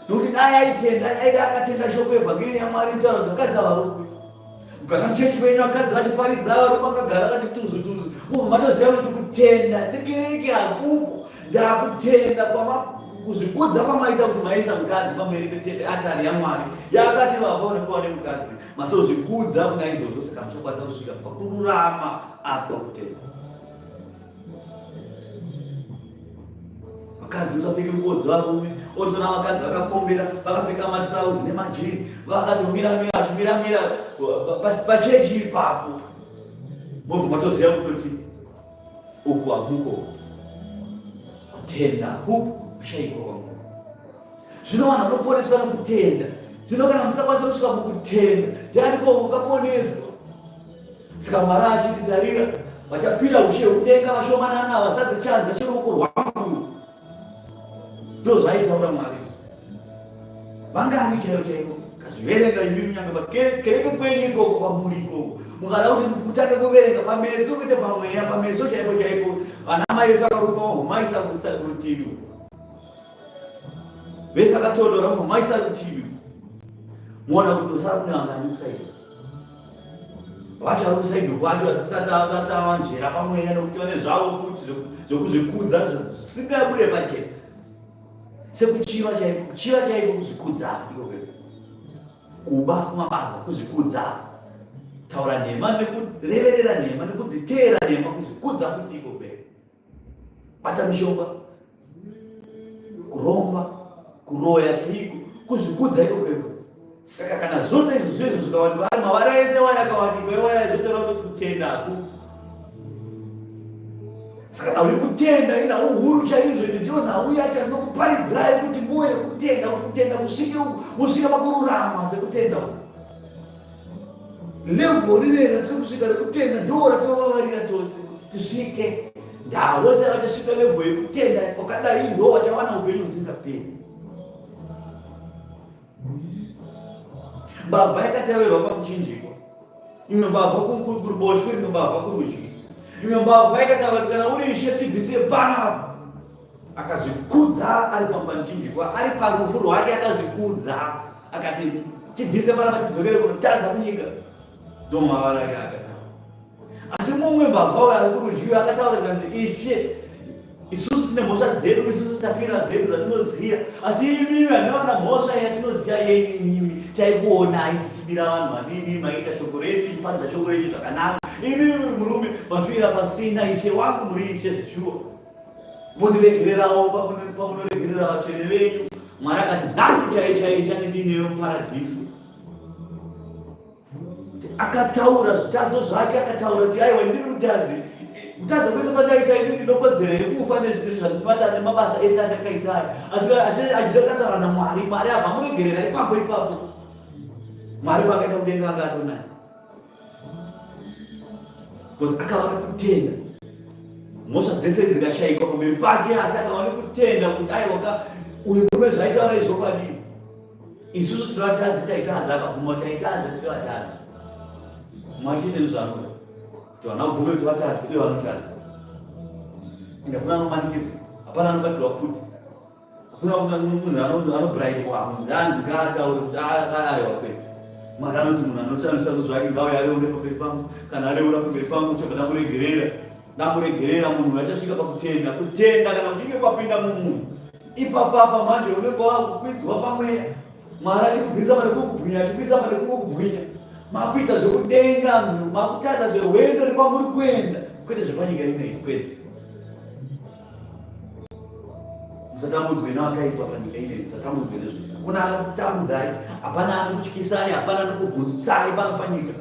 nokuti dai aitenda aida akatenda shoko evhangeri yamwari inotaura kuti vakadzi havarukwi mukana muchechi venyu vakadzi vachiparidza varume vakagara vati tuzu tuzu mubva matoziva kuti kutenda sekereke hakupo ndakutenda kuzvikudza kwamaita kuti maisa mukadzi pamberi peatari yamwari yakati vava unekuva nemukadzi matozvikudza kuna izvozvo saka muchakwanisa kusvika pakururama apa kutenda Vakadzi usapfeke nguo dzevarume, otoona vakadzi vakapombera vakapfeka matrauzi nemajini vakatomira mira vachimira mira pachechi ipapo, mobva matoziva kutoti uku hamuko kutenda kupo kushaikwa kwangu. Zvino vanhu vanoponeswa nokutenda. Zvino kana musingakwanisa kusvika mukutenda, ndianiko ungaponeswa? Saka Mwari achiti, tarira, vachapinda ushe hwekudenga vashomanana vazadze chanza cheruoko rwangu. Ndozvaaitaura Mwari. Vangani chaivo chaivo kazviverenga imi kunyange pakereke kwenyu ikoko kwamuri ikoko mukada kuti mutange kuverenga pameso kwete pamweya pameso chaipo chaipo vana mai vese vakaruka vahomaisa kurutivi vese vakatodora vahomaisa rutivi muona kuti nosara kune vangani kusaidi vacho vari kusaidi kwacho vatisati avanzvera pamweya nokuti vane zvavo futi zvokuzvikudza zvisingabude pachena sekuchiva chaiko kuchiva chaiko kuzvikudza iko kuba kumabasa kuzvikudza taura nhema nekureverera nhema nekudziteera nhema kuzvikudza futi iko bata mishonga kuromba kuroya chaiko kuzvikudza iko kweko saka kana zvose izvi zvezvo zvikawanikwa ari mavara ese waya akawanikwa iwaya zvotora kuti kutenda haku saka nhau yekutenda inhau huru chaizvo ende ndiyo nhau yacho yandinokuparidzirai kuti muve nekutenda kuti kutenda kusvike musvike pakururama sekutenda uku Level rine ratiri kusvika rekutenda ndo ratinovavarira tose kuti tisvike. Ndavose vachasvika level yekutenda kwakadai ndo vachawana upenyu husingaperi. Mbavha yakataverwa pamuchinjikwa, imwe mbavha kuruboshwe, imwe mbavha kurudyi. Imwe mbavha ikataura kuti kana uri ishe tibvise panapa. Akazvikudza ari pamuchinjikwa, ari parufu rwake akazvikudza akati tibvise panapa tidzokere kunotadza kunyika. Ndomavara ake akataura. Asi mumwe mbavha uyo ari kurudyi akataura kanzi ishe isusu tine mhosva dzedu isusu tafira dzedu dzatinoziva asi imimi handivana mhosva yatinoziva yenyu imimi taikuonai tichibira vanhu asi imimi maiita shoko renyu tichiparidza shoko renyu zvakanaka. Imi murume mafira pasina, ishe wangu muri ishe zveshuwa. Mundiregererawo pamunoregerera vatsvene venyu. Mwari akati nhasi chai chai change ndiinewe muparadhiso. Akataura zvitadzo zvake, akataura kuti aiwa ndiri mutadzi. Kutadza kwese kwandaita ini ndinokodzera yekufa nezvinhu zvandibata nemabasa ese andakaita aya. Asi achiziva kuti ataura naMwari, Mwari abva amuregerera ipapo ipapo. Mwari paakaenda kudenga anga atonaye. Because akava nekutenda. Mhosva dzese dzikashaikwa pamberi pake asi akava nekutenda kuti aiwa ka uyu murume zvaitaura izvokwadi. Isusu tiri vatadzi taitadza akabvuma kuti taitadza tiri vatadzi. Mwari chete ndozvaanoda. Kuti vanhu vabvume kuti vatadzi uye vanotadza. Ende hakuna anomanikidzwa, hapana anobatirwa pfuti. Hakuna munhu anobribwa kunzi anzi ngaataure kuti aiwa kwete. Mwari anoti munhu anoshandisa zvo zvake ngauye areure pamberi pangu, kana areura pamberi pangu chobva ndamuregerera. Ndamuregerera munhu achasvika pakutenda. Kutenda kana kuchinge kwapinda mumunhu ipapapa manje unenge wakukwidzwa pamweya. Mwari achikubvisa pane kukubwinya achikuisa pane kumwe kubwinya. Makuita zvekudenga makutadza zverwendo rekwamuri kuenda kwete zvepanyika ino kwete. Musatambudzwe nevakaipa panyika ino, musatambudzwe nezvinhu. Hakuna anokutambudzai, hapana anokutyisai, hapana anokuvhundutsai pano panyika.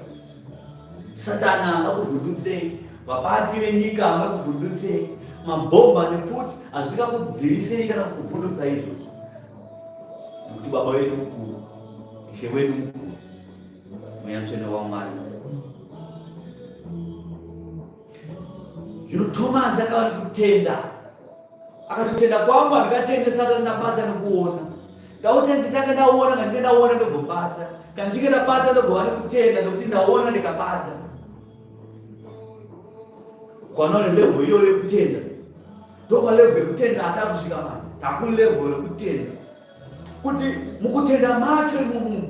Satani angakuvhundutsei, vabati venyika angakuvhundutsei, mabhomba nepfuti hazvingakudzivisei kana kukuvhundutsai izvozvo, nekuti Baba vedu mukuru, Ishe wedu mukuru, Mweya Mutsvene waMwari mukuru. Zvino Tomasi akava nekutenda, akati kutenda kwangu handingatende satani ndabata nekuona. Ndauti nditanga ndaona, kana ndinge ndaona ndogobata, kana ndichinge ndabata ndogova nekutenda nekuti ndaona ndikabata. Kwana une level iyoyo yekutenda, ndopalevel yekutenda atakusvika manje, takulevel yekutenda kuti mukutenda macho imomo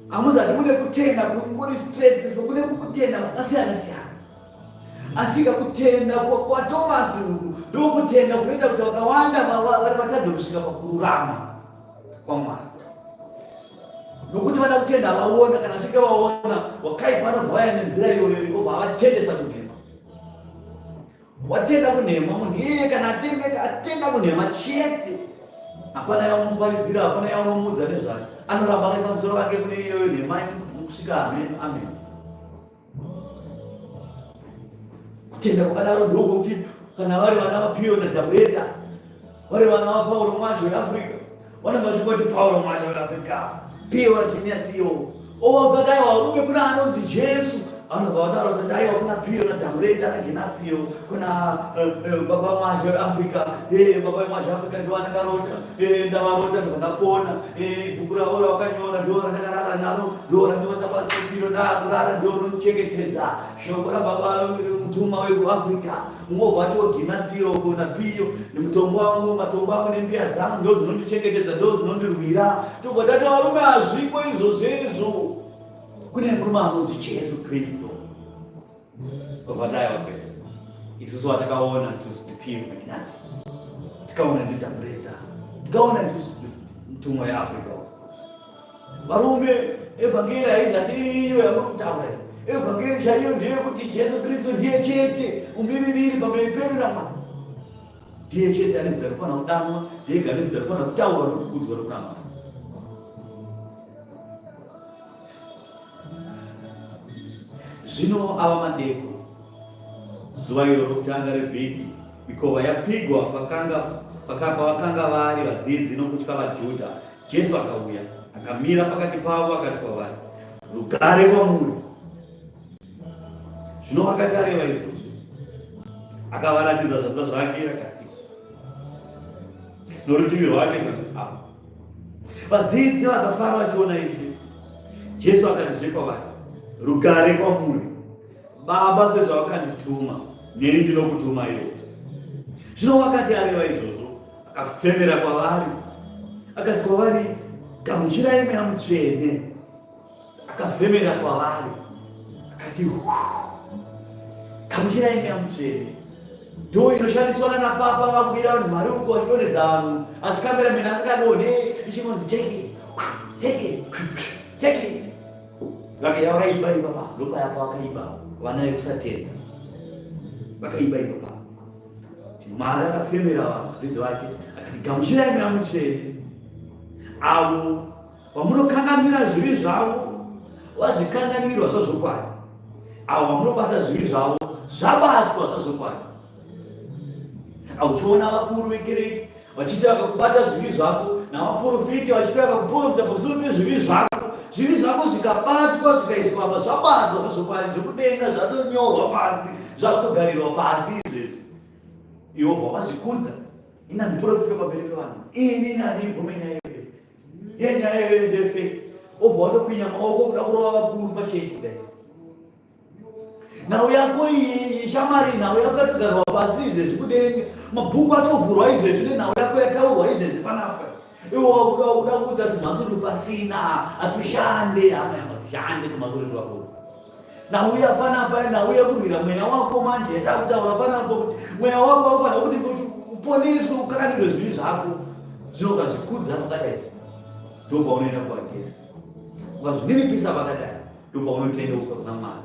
hamuzati mune kutenda kuri straight so kune kutenda kwakasiyana siyana asika kutenda kwaTomasi uku ndokutenda kunoita kuti vakawanda vatadze kusvika pakururama kwaMwari nokuti vada kutenda vaona kana vachinge vaona wakaipa vanobva vaya nenzira iyoyo obva avatendesa kunhema Watenda kunhema munhu iyeye kana atendeka atenda kunhema chete. Hapana yaunoparidzira, hapana yaunomuudza nezvayo. Anoramba akaisa musoro wake kune iyoyo nhema kusvika amen amen. Kutenda kwakadaro ndokuti kana vari vana vaPiyo naDhabureta vari vana vaPauro Mwazha weAfrica vanenge vachingoti Pauro Mwazha weAfrica Piyo naGineatsiyo ovaudza kuti aiwa varume kuna anonzi Jesu vanobva vataura kuti aiwa kuna Piyo naDhamureta naGenatsiyo kuna eh, eh, baba Mwazha weAfrica eh, baba Mwazha weAfrica ndo andakarota ndavarota ndobva ndapona bhuku ravo ravakanyora ndo randakarara naro ndo randinoisa pasi pepiro ndakurara ndo rinochengetedza shoko rababa mutumwa wekuAfrica Ungobva watogina tsiroko napiyo nemutombo wangu matombo angu nembiya dzangu ndo dzinondichengetedza ndo dzinondirwira tobva tati varume hazviko izvozvo izvo kune murume anonzi Jesu Kristu obva taiwa kwete isusu watakaona isusu ndipiyo naginatsi tikaona ndidhamureta tikaona isusu mutumwa yeAfrica Varume, evhangeri haizati iri iyo yamuri kutaura iyi. Evhangeri chaiyo ndeyekuti Jesu Kristu ndiye chete mumiririri pamberi pedu naMwari. Ndiye chete ane zita rinofanira kudanwa, ndiye ega ane zita rinofanira kutaurwa nokukudzwa nokunamata. Zvino ava madeko, zuva iro rokutanga revhiki, mikova yapfigwa pakanga pavakanga vari vadzidzi nokutya vaJudha, Jesu akauya akamira pakati pavo akati kwavari, Rugare kwamuri. Zvino akati areva izvozvo, akavaratidza zvanza zvake akati norutivi rwake zvanzi apa. Vadzidzi vakafara vachiona izvi. Jesu akatizve kwavari, Rugare kwamuri. Baba sezvavakandituma, neni ndinokutumaiwo. Zvino wakati areva izvozvo, akafemera kwavari, akati kwavari, gamuchirai Mweya Mutsvene. Akafemera kwavari, akati, gamuchirai Mweya Mutsvene. Ndo inoshandiswa nana papa vakubira vanhu mari uko vachidonhedza vanhu, asi cameraman asingadonhe, ichingonzi take it, take it, take it. Vakaiba vakaiba ipapa ndopaya pavakaiba vana vekusatenda vakaiba ipapa. Mwari akafemera vadzidzi vake akati gamuchirai mweya mutsvene avo vamunokanganwira zvivi zvavo vazvikanganwirwa zvazvokwadi avo vamunobata zvivi zvavo zvabatwa zvazvokwadi saka uchiona vakuru vekereke vachiita vakakubata zvivi zvako navaprofiti vachiita vakakuprofita pamusoro pezvivi zvako zvivi zvako zvikabatwa zvikaiswa apa zvabatwa zvazvokwadi zvekudenga zvatonyorwa pasi zvakutogarirwa pasi izvezvi iwobva wazvikudza ini handiprofite pamberi pevanhu ini handibvume nyaya iyoyo yenyaya iyoyo ndefeki obva watokwinya maoko kuda kurova vakuru pachechi kudai Nhau yako iyi shamwari, nhau yako yatogarwa pasi izvezvi kudenga, mabhuku atovhurwa izvezvi nenhau yako yataurwa izvezvi panapa. Iwe wakuda wakuda kuudza tumasuri pasina, hatushande hama yangu, hatushande tumasuri twako. Nhau ya panapa nhau yekurwira mweya wako manje yatakutaura panapa kuti mweya wako haufanira kuti uponeswe ukanganirwe zvivi zvako. Zvino ukazvikudza pakadai ndopaunoenda kuagesi. Ukazvininipisa pakadai ndopaunotendeuka kuna Mwari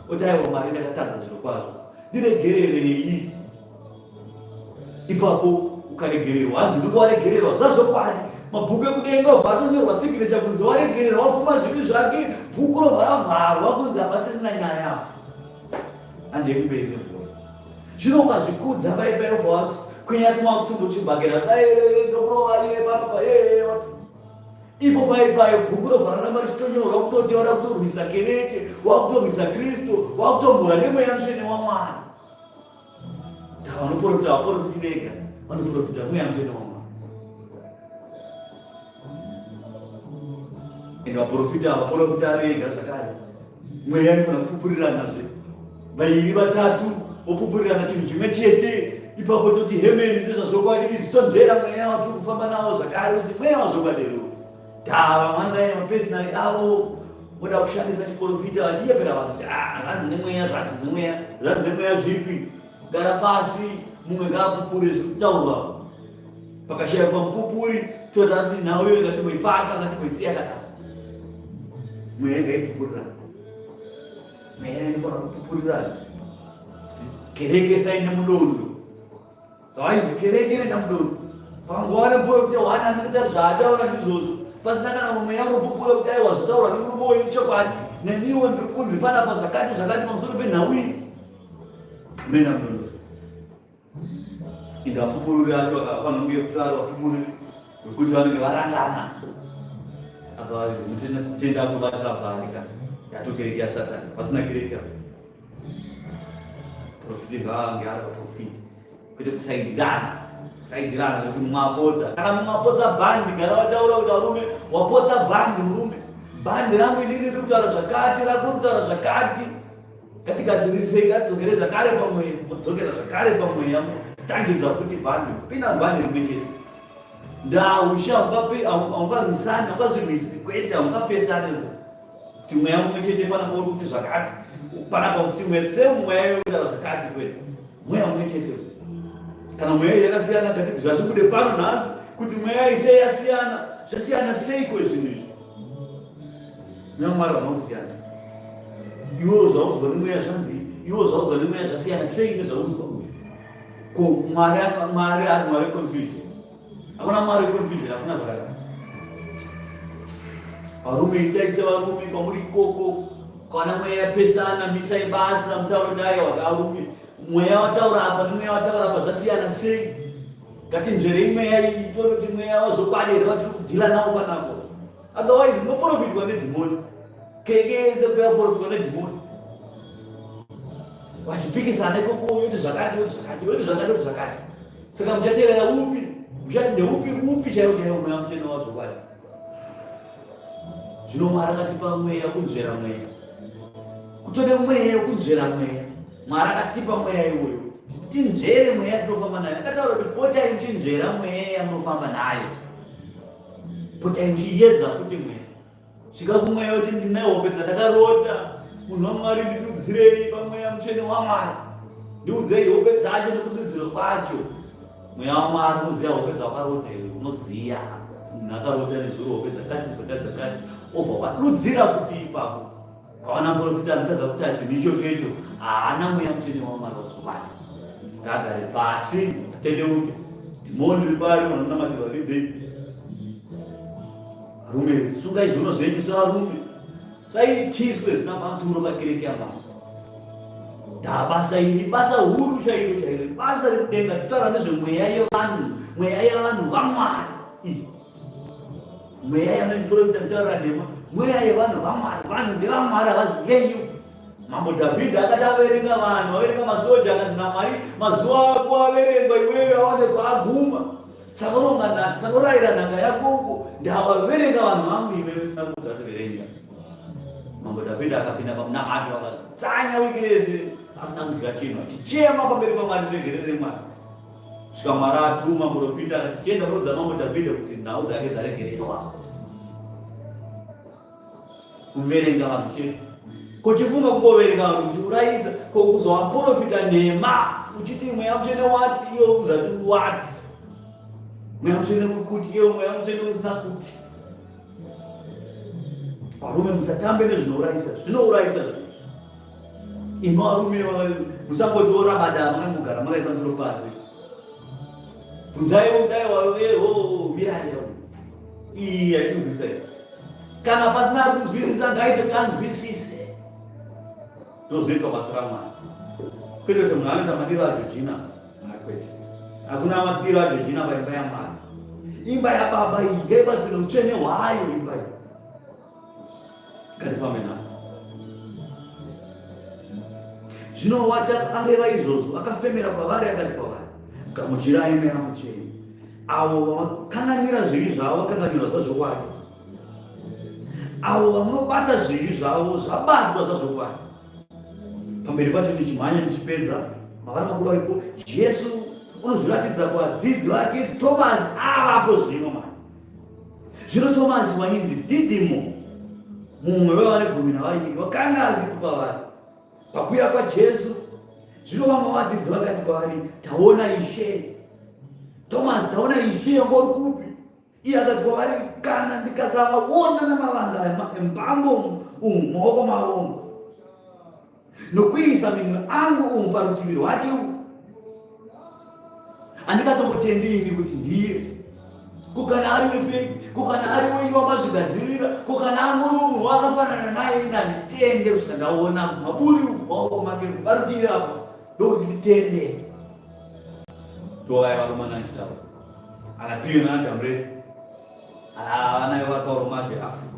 oti aiwa Mwari ndakatadza zviro kwazvo ndiregererei. Ipapo ukaregererwa, hanzi ndiko waregererwa zvazvokwadi. Mabhuku ekudenga obva atonyorwa signature kunzi waregererwa, wabvuma zvivi zvake, bhuku robva ravharwa kunzi hapasisina nyaya. Handei kumberi nebhora. Zvino ukazvikudza paipai obva wakwenya tumwakutombochibhakera dai ndokurova iye papa Ipo pai pai bhuku robva raramba richitonyorwa kutoti wada kutorwisa kereke, wakutorwisa Kristu, wakutomhura nemweya mutsvene waMwari. Vanoprofita vaprofiti vega, vanoprofita mweya mutsvene waMwari. Ende vaprofita vaprofita vega zvakare. Mweya inofanira kupupuriranazve. Vairi vatatu vopupurirana chinhu chimwe chete ipapo toti hemeni ndezvazvokwadi izvi tonzvera mweya watiri kufamba nawo zvakare kuti mweya wazvokwadi here dava vangaine mapesinari avo voda kushandisa chiporofita vachinyepera vanhu kuti ah, zvanzi nemweya zvanzi nemweya zvanzi nemweya zvipi gara pasi mumwe ngaapupure zviri kutaurwa pakashayikwa mupupuri toda kuti nhau iyoyo ngatimboipaka ngatimboisiya kadaro mweya ngaipupurirana mweya inofanira kupupurirana kuti kereke saine mudondo kawaizi kereke inoenda mudondo panguva neprofita hwana anoita zvaataura ndizvozvo pasina kana mweya unopupura kuti aiwa zvataurwa nemurume uyu chokwadi neniwo ndiri kunzi panapa zvakati zvakati pamusoro penhau iyi unoenda mudondo Inga vapupururi vacho vakafanira kunge vari vapupururi vekuti vanenge varangana. Otherwise mutenda kubatira barika yatokereke yasatani pasina kereke apa. Profiti ngaange ari vaprofiti kwete kusaidirana kusaidirana nekuti mumwe apotsa kana mumwe apotsa bhandi gara wataura kuti varume wapotsa bhandi murume bhandi rangu inini ndiri kutaura zvakati rako kutaura zvakati Ngatigadzirisei, ngatidzokere zvakare pamweya, modzokera zvakare pamweya, motangidza futi bhandi, kupinda mubhandi rimwe chete. Ndaushe haungarwisani, haungazvirwisi, kwete, haungapesani kuti mweya mumwe chete panapa uri kuti zvakati, panapa kuti mweya same mweya iwe kutaura zvakati, kwete, mweya mumwe chete. Kana mweya iyi yakasiyana, ngati zvazvibude pano nhasi kuti mweya iyi sei yasiyana, zvasiyana seiko zvinhu izvi? Mweya waMwari hauna kusiyana. Iwewo zvaudzwa nemweya zvanzi, iwewo zvaudzwa nemweya zvasiyana sei nezvaudzwa uyu? Ko Mwari Mwari haasi Mwari weconfusion. Hakuna Mwari weconfusion, hakuna zvakadaro. Varume itai sevarume kwamuri ikoko. Kana mweya yapesana, misai basa mutaure kuti aiwa varume, mweya wataura apa nemweya wataura apa zvasiyana sei? Ngatinzverei mweya iyi tione kuti mweya wazvokwadi here watiri kudhila nawo panapo. Otherwise unoprofitwa nedhimoni. Keke yese kuyaprofitwa nedhimoni. Vachipikisana ikoko uyu kuti zvakati uti zvakati uti zvakati uti zvakati. Saka muchateerera upi? Muchati ndeupi upi chaiwo chaiwo mweya mutsvene wazvokwadi? Zvino Mwari akatipa mweya kunzvera mweya. Kutode mweya wekunzvera mweya. Mwari akatipa mweya iwoyo tinzvere mweya tinofamba nayo. Akataura kuti potai muchinzvera mweya yamunofamba nayo. Potai muchiyedza futi mweya. Svika kumweya kuti ndine hope dzandakarota. Munhu waMwari ndidudzirei pamweya mutsvene waMwari. Ndiudzei hope dzacho nekududzirwa kwacho. Mweya waMwari unoziva hope dzawakarota iwe, unoziva. Munhu akarota nezuro hope dzakati dzakati dzakati obva wadudzira futi ipapo. Kaona muprofita anotadza kuti chinhu ichocho icho haana mweya mutsvene waMwari wazvokwadi. Ngaagare pasi atendeuke. Dhimoni riri paari vanonamatirwa ribve. Varume, sungai zviuno zvenyu sevarume. Saitiswe zvisina maturo pakereke yaMwari. Ndabasa iri basa huru chairo chairo, basa rekudenga titaura nezvemweya yevanhu, mweya yevanhu vaMwari. Mweya yamuprofita kutaura nhema, mweya yevanhu vaMwari, vanhu ndevamwari havazi venyu. Mambo Dhavhidhi akati averenga vanhu, averenga masoja, akanzi naMwari, mazuva ako averengwa iwewe awane kwaaguma. Saka nhaka, saka urayira nhaka yako uko, ndavaverenga vanhu vangu iwewe usina kuudza kuti verenga. Mambo Dhavhidhi akapinda pamunamato akatsanya wiki rese asina kudya chinhu, achichema pamberi paMwari, ndiregerere Mwari. Svika Mwari atuma muprofita akati chienda unoudza mambo Dhavhidha kuti nhau dzake dzaregererwa. Kuverenga vanhu chete. Ko chifunga kungoverenga vanhu uchiurayisa ko kuzovaprofita nhema uchiti mweya mutsvene wati iwe uzati wati. Mweya mutsvene uri kuti iwe mweya mutsvene usina kuti. Varume musatambe nezvinourayisa, zvinourayisa zvinhu. Imi varume musangoti orabada makangogara makaisa musoro pasi. Bvunzaiwo kuti aiwa eho mirai iyi yachinzwisisa iyi. Kana pasina ari kunzwisisa ngaite kuti anzwisise. Ndozvinoitwa basa raMwari. Kwete kuti munhu anoita madiro aJojina. Kwete. Hakuna madiro aJojina paimba yaMwari. Imba yababa iyi ngaibatwe neutsvene hwayo imba iyi. Ngatifambe nako. Zvino wati areva izvozvo, akafemera kwavari akati kwavari, gamuchirai Mweya Mutsvene. Avo vamakanganwira zvivi zvavo vakanganwirwa zvazvokwadi. Avo vamunobata zvivi zvavo zvabatwa zvazvokwadi. Pamberi pacho ndichimhanya ndichipedza mavara makuru aripo, Jesu unozviratidza kuvadzidzi vake, Tomasi avapo zvino manje. Zvino Tomasi wainzi Dhidhimo, mumwe wevane 12, wakanga asipo pavari pakuuya kwaJesu. Zvino vamwe vadzidzi vakati kwaari, taona Ishe. Tomasi, taona Ishe, wanga uri kupi? Iye akati kwavari, kana ndikasavaona namavanga embambo umu mumaoko mavo nokuisa minwe angu umu parutivi rwake umu, handikatombotendi ini kuti ndiye. Ko kana ari wefeki, ko kana ari wenyu wamazvigadzirira, ko kana angori munhu wakafanana naye, ini handitende kusvika ndaona maburi umu maoko make parutivi apo, ndokuti nditende. Ndovaya vakomana ndichitaura ana piyo nana damureti ana vari paroma zveafrica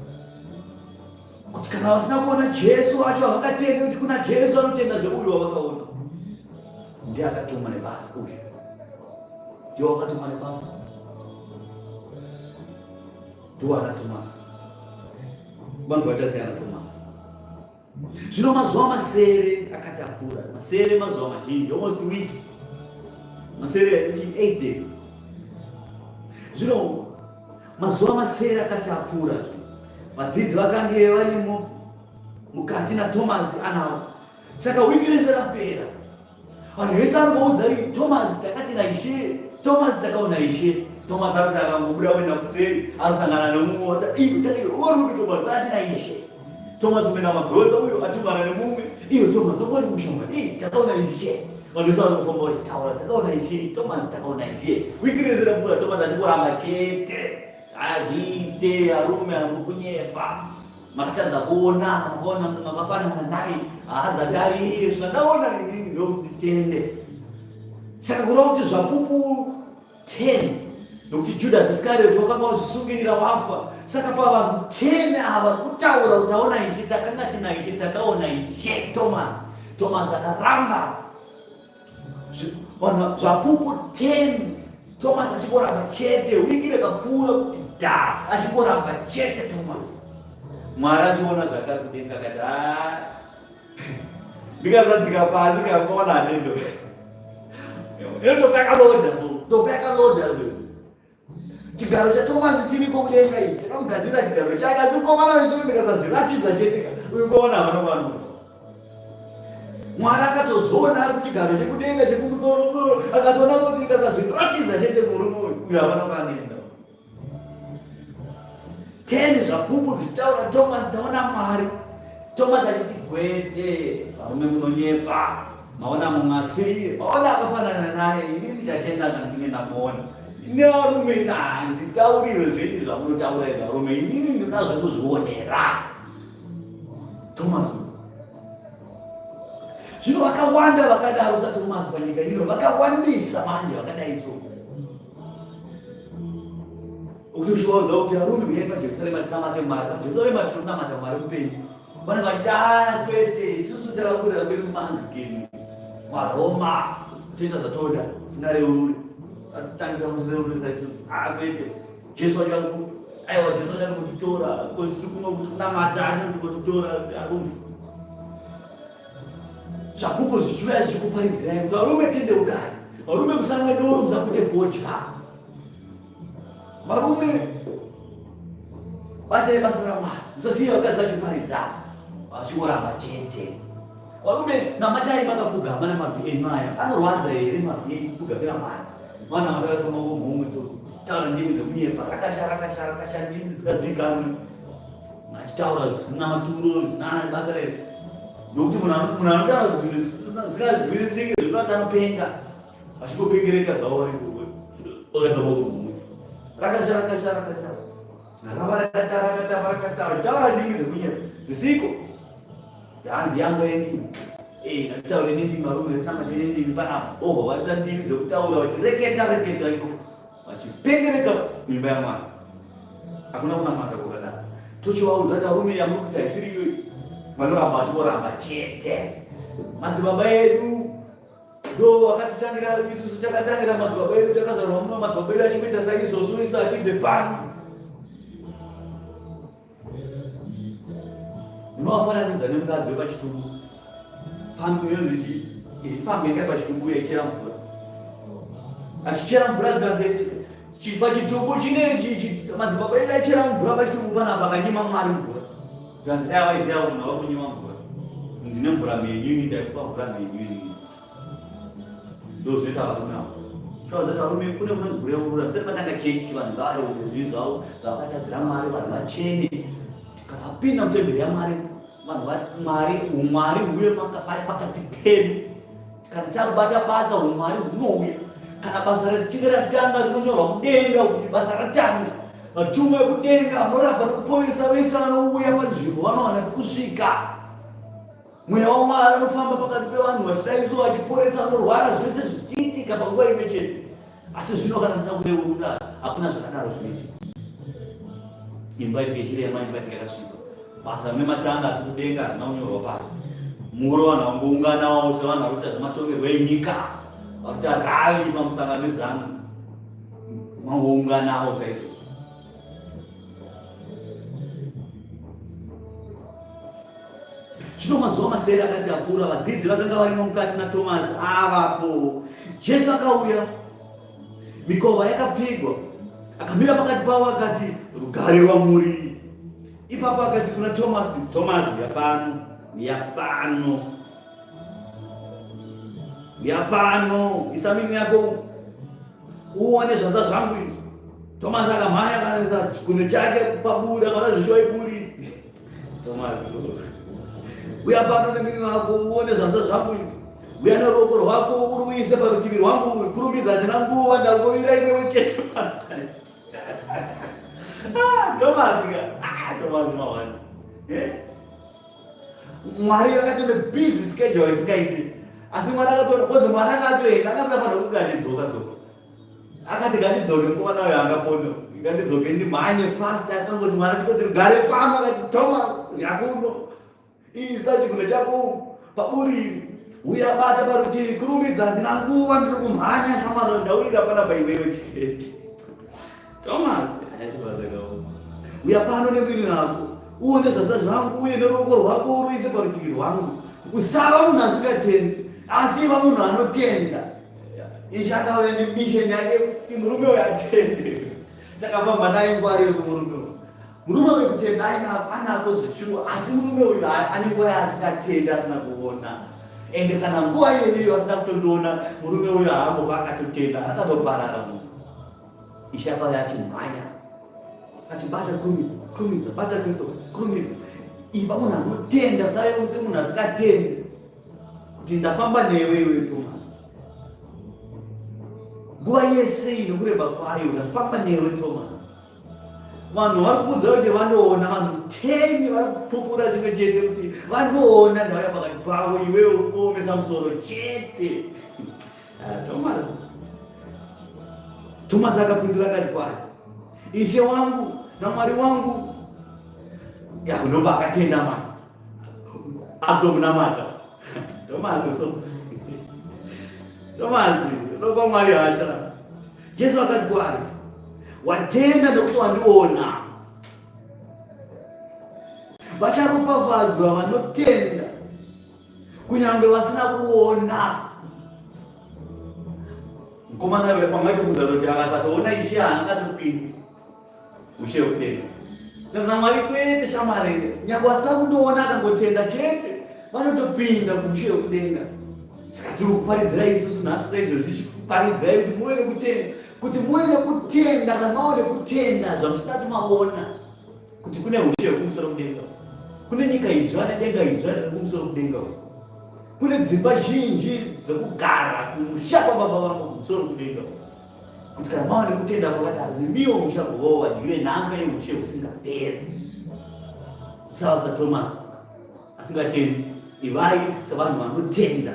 kuti kana vasina kuona Jesu wacho havangatende kuti kuna Jesu anotenda zveuyu wavakaona. Ndiye akatumwa nebasa uyu, ndiye wakatumwa nebasa, ndiwo ana Tomasi. Vanhu vaita sei ana Tomasi? Zvino mazuva masere akati apfuura, masere mazuva mazhinji, almost week, masere 8 days. Zvino mazuva masere akati apfuura, vadzidzi vakange varimo mukati naTomasi anawo. Saka wiki rese rapera, vanhu vese vari kuudza Tomasi, takati naIshe, Tomasi takaona Ishe. Tomasi akuti akangobuda kuenda kuseri, anosangana nemumwe wati uri kupi Tomasi? Ati naIshe. Tomasi umena magoza uyo atumana nemumwe, iyo Tomasi uri kushamba, takaona Ishe. Vanhu vese vari kufamba vachitaura, takaona Ishe, Tomasi takaona Ishe. Wiki rese rapfuura, Tomasi achingoramba chete. Hazviite arume anokunyepa. Makatadza kuona, makaona munhu akafanana naye, haazati ari iye. Svika ndaona inini ndokutende. Saka kureva kuti zvapupu 10 nokuti Judas Iscariot wakanga wazvisungirira wafa. Saka pavanhu 10 ava kutaura kuti taona Ishe, takanga tina Ishe, takaona Ishe. Thomas, Thomas akaramba. Vanhu zvapupu 10 Thomas achingoramba chete, wiki rekapfuura kuti dha, achingoramba chete Thomas. Mwari achiona zvakari kudenga akati ah, ndikazadzika pasi kakuona hatendo. Inotofa yakaloda so, tofa yakaloda so. Chigaro chaThomas chiriko kudenga iyi, takamugadzirira chigaro chake, asi mukomana wedu ndikasazviratidza chete ka, uyu mukomana havana kwanoda. Mwari akatozoona ari kuchigaro chekudenga chekumusorosoro, akatoona kuti ndikasazviratidza chete murume uyu, uyu havana kwaanoenda. 10 zvapupu zvichitaura Thomas taona Mwari. Thomas achiti gwete, varume munonyepa, maona mumwe asiriye, maona akafanana naye, ini ndichatenda kana ndinge ndamuona. Ini varume ini handitaurirwe zvenyu zvamunotaura izvi varume, inini ndinoda zvekuzvionera. Thomas zvino vakawanda vakadaro saThomas panyika ino, vakawandisa manje vakadai so. Kuti uchivaudza kuti varume huyai paJerusarema tinamate Mwari, paJerusarema tiri kunamata Mwari mupenyu. Vanenge vachiti ah, kwete, isusu takakurira kwedu kumaAnglican, maRoma, kutoita zvatoda, singareururi. Vatangisa kutireururisa isusu. Ah, kwete. Jesu achaku aiwa Jesu achada kutitora, kozi tiri kuno kuti kunamata, achada kutitora arume. Zvapupu zvichiuya zvichikuparidzirai kuti varume tendeukai, varume musamwe doro, musapute fodya. Varume batai basa raMwari, musasiye vakadzi vachiparidza vachingoramba chete. Varume namatai makapfugama namabvi enyu aya, anorwadza here mabvi enyu kupfugamira Mwari? Vana vakaisa maoko muhomwe so taura ndimi dzekunyepa, rakasha rakasha rakasha ndimi dzisingazivikanwi, achitaura zvisina maturo zvisina basa rese, nokuti munhu anotaura zvinhu zvisingazivisike zvinoti anopenga. Vachingopengereka zvavo vari vakaisa maoko mumwe. Rakasha rakasha rakasha. Rava rakata rakata rakata. Vachitaura ndimi dzekunyepa dzisiko. Hanzi yangu yendimi. Eh, ngataure nendimi varume tinamate nendimi panapa. Oho vaita ndimi dzekutaura vachireketa reketa iko. Vachipengereka muimba yaMwari. Hakuna kunamata kwakadaro. Tochivaudza kuti varume yamuri kuti haisiri iyoyi. Vanoramba vachingoramba chete. Madzibaba edu ndo wakatitangira isusu takatangira madzibaba edu takazvarwa muno madzibaba edu achikuita saizvozvo isu hatibve pano ndinovafananidza nemukadzi wepachitubu pfambi inonzi chii eh, pfambi yanga pachitubu yaichera mvura achichera mvura zvikanzi pachitubu chine madzibaba edu aichera mvura pachitubu panapa akanyima mwari mvura Zvanzi dai waiziva munhu wakunyima mvura. Ndine mvura mhenyu ini ndaikupa mvura mhenyu ini. Ndozvinoita varume avo. Shuwa zati varume kune kunonzi kureurura. Zvisati matanga chechi kuti vanhu ngavareurure zvivi zvavo zvavakatadzira Mwari vanhu vachene. Kana vapinda mutemberi yaMwari vanhu vaMwari umwari huye pakati pedu. Kana takubata basa umwari hunouya. Kana basa richinge ratanga rinonyorwa kudenga kuti basa ratanga. Vatumwa vekudenga vanorapa nekuponesa vese vanouya panzvimbo vanowana pekusvika. Mweya waMwari anofamba pakati pevanhu vachidaiso vachiporesa vanorwara zvese zvichiitika panguva imwe chete. Asi zvino kana tisina kureurura hakuna zvakadaro zvinoitika. Imba inenge ichirema, imba inenge yakasviba. Basa rine matanga asi kudenga harina kunyorwa pasi. Muro vanhu vangounganawo sevanhu vari kuita zvematongerwo enyika, vari kuita rally pamusangano weZanu. Mangounganawo saizvozvo. Zvino mazuva masere akati apfuura, vadzidzi vakanga varimo mukati naTomasi avapo. Jesu akauya, mikova yakapfigwa, akamira pakati pavo akati, rugare rwamuri. Ipapo akati kuna Tomasi, Tomasi, uya pano, uya pano, uya pano, isa minwe yako uone zvanza zvangu izvi. Tomasi akamhanya akaisa chigunwe chake pabuda, akaona zvishuwa iburi. Tomasi, uya pano neminwe yako uone zvanza zvangu izvi. Uya neruoko rwako uruise parutivi rwangu, kurumidza handina nguva, ndangovira iwewe chete. Ah, Thomas ka. Ah, Thomas mawani. Eh? Mwari akatone busy schedule isingaiti. Asi mwana akatona, because mwana akatoenda, akasikafanira kunge achidzoka dzoka. Akati ngandidzoke mukomana uyo angapone. Ngandidzoke ndimhanye fast akangoti mwana tikoti rugare pano akati Thomas yakuno. Isa chigunwe chako paburi iri. Uya bata parutivi, kurumidza, handina nguva, ndiri kumhanya shamwari, ndauyira panapa iwewe chete. Thomas, uya pano nemwiri wako, uone zvanza zvangu uye neruoko rwako uruise parutivi rwangu. Usava munhu asingatendi, asi iva munhu anotenda. Ishe akauya nemission yake kuti murume uyu atende. Takafamba naye nguva refu murume uyu. Murume uyu kutenda anako zveshuwa, asi murume uyu ane nguva yaasingatendi asina kuona. Ende kana nguva iyoyo asina kutondiona, murume uyu haambova akatotenda, akatoparara munhu. Ishe akauya achimhanya, ati bata kurumidza, kurumidza, bata Kristu, kurumidza. Iva munhu anotenda sayo semunhu asingatendi kuti ndafamba newe iwe Thomas. Nguva yese iyi nokureba kwayo ndafamba newe Thomas. Vanhu vari kuudza kuti vanoona vanhu teni vari kupupura chimwe chete kuti vanoona ndauya pakati pavo iwewe kuomesa musoro chete. Ah, Thomas. Thomas akapindura akati kwaari, Ishe wangu naMwari wangu. Ya ndopa akatenda mani. Atomunamata. Thomas so. Thomas, ndopa Mwari hasha. Jesu akati kwaari, watenda nekuti wandiona. Vacharopafadzwa vanotenda kunyange vasina kuona. Mukomana uyo pamwe aitokuudza kuti akasatoona ishe haangatopindi ushe hwekudenga. Kaza Mwari kwete shamwari, nyange vasina kundoona akangotenda chete vanotopinda kuushe hwekudenga. Saka tiri kuparidzira isusu nhasi saizvozvi tichikuparidzirai kuti muve nekutenda, kuti muve nekutenda kana mava nekutenda zvamusati maona kuti kune ushe hwekumusoro kudenga, kune nyika idzva nedenga idzva riri kumusoro kudenga uku, kune dzimba zhinji dzekugara kumusha kwababa vangu kumusoro kudenga uku, kuti kana mava nekutenda kwakadaro nemiwo muchagovawo vadyi venhaka yeushe husingaperi. Musava saTomasi asingatendi, ivai sevanhu vanotenda.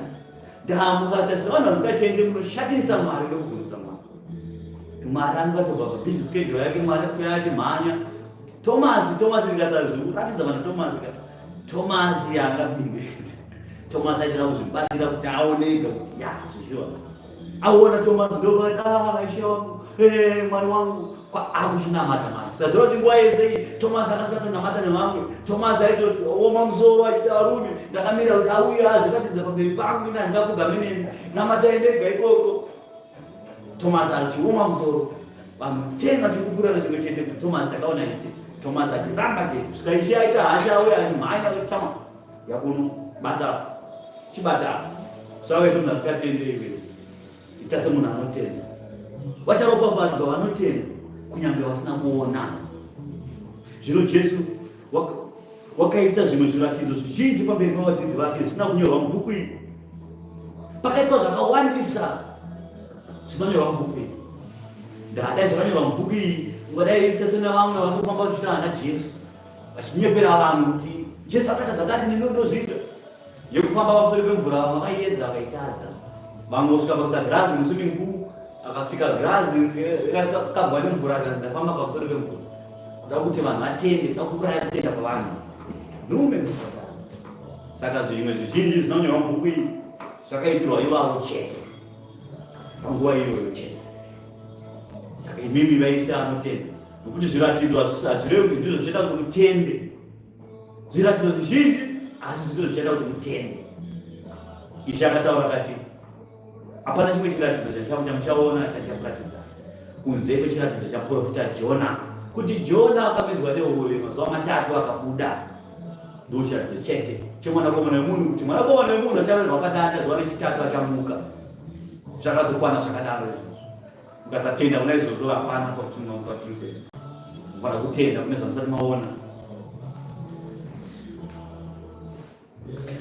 Ndamukaita sevanhu vasingatendi munoshatirisa Mwari nekuvhundutsa Mwari. Mwari anongatobva pabhizi schedule yake, Mwari kutoya achimhanya. Tomasi, Tomasi ndikasazviratidza vana Tomasi ka. Tomasi angapinde. Tomasi aitira kuzvibatira kuti aone ega kuti ya zvishuwa. Aona Tomasi ndobva ah ishe wangu, eh Mwari wangu kwakuchinamata manje. Saka kuti nguva yese iyi Tomasi akatotonamata nevamwe. Tomasi aitooma musoro achiti arume ndakamira kuti auye azviratidze pamberi pangu ini handingapfugame nemi. Namatai ndega ikoko. Thomas achioma musoro vanhu ten vachikukurana chimwe chete kuti Thomas takaona ishe Thomas achiramba chete svika ishe aita hasha auya achimhanya chama yakuno bata chibata usave semunhu asingatende iwe ita semunhu anotenda vacharopafadzwa vanotenda kunyange vasina kuona zvino Jesu wakaita zvimwe zviratidzo zvizhinji pamberi pavadzidzi vake zvisina kunyorwa mubhuku iyi. Pakaitwa zvakawandisa zvisinonyorwa mubhuku iyi. Ndadai zvakanyorwa mubhuku iyi, ungadai tatona vamwe vanofamba vachiita ana Jesu vachinyepera vanhu kuti Jesu akaita zvakati neni ndozviita. Yekufamba pamusoro pemvura vamwe vakaiedza vakaitadza. Vamwe vosvika pakuisa girazi muswimming pool akatsika girazi rakabva nemvura akanzi ndafamba pamusoro pemvura. Kuda kuti vanhu vatende, kuda kuuraya kutenda kwevanhu. Nhume dzesatani. Saka zvimwe zvizhinji zvinonyorwa mubhuku iyi zvakaitirwa ivavo chete panguva iyoyo chete. Saka imimi vaise anotenda nokuti zviratidzo hazvirevi kuti ndizvo zvichaita kuti mutende. Zviratidzo zvizhinji asi ndizvo zvichaita kuti mutende. Ishe akataura akati Hapana chimwe chiratidzo chamuchaona chandichakuratidza kunze kwechiratidzo chaprofita Jona, kuti Jona akamedzwa nehove mazuva matatu akabuda. Ndochiratidzo chete chemwanakomana wemunhu, kuti mwanakomana wemunhu achaverwa padanda zuva rechitatu achamuka. Zvakatokwana zvakadaro izvozvo. Mukasatenda kuna izvozvo hapana kwatiri kuenda. Mufanira kutenda kune zvamusati maona.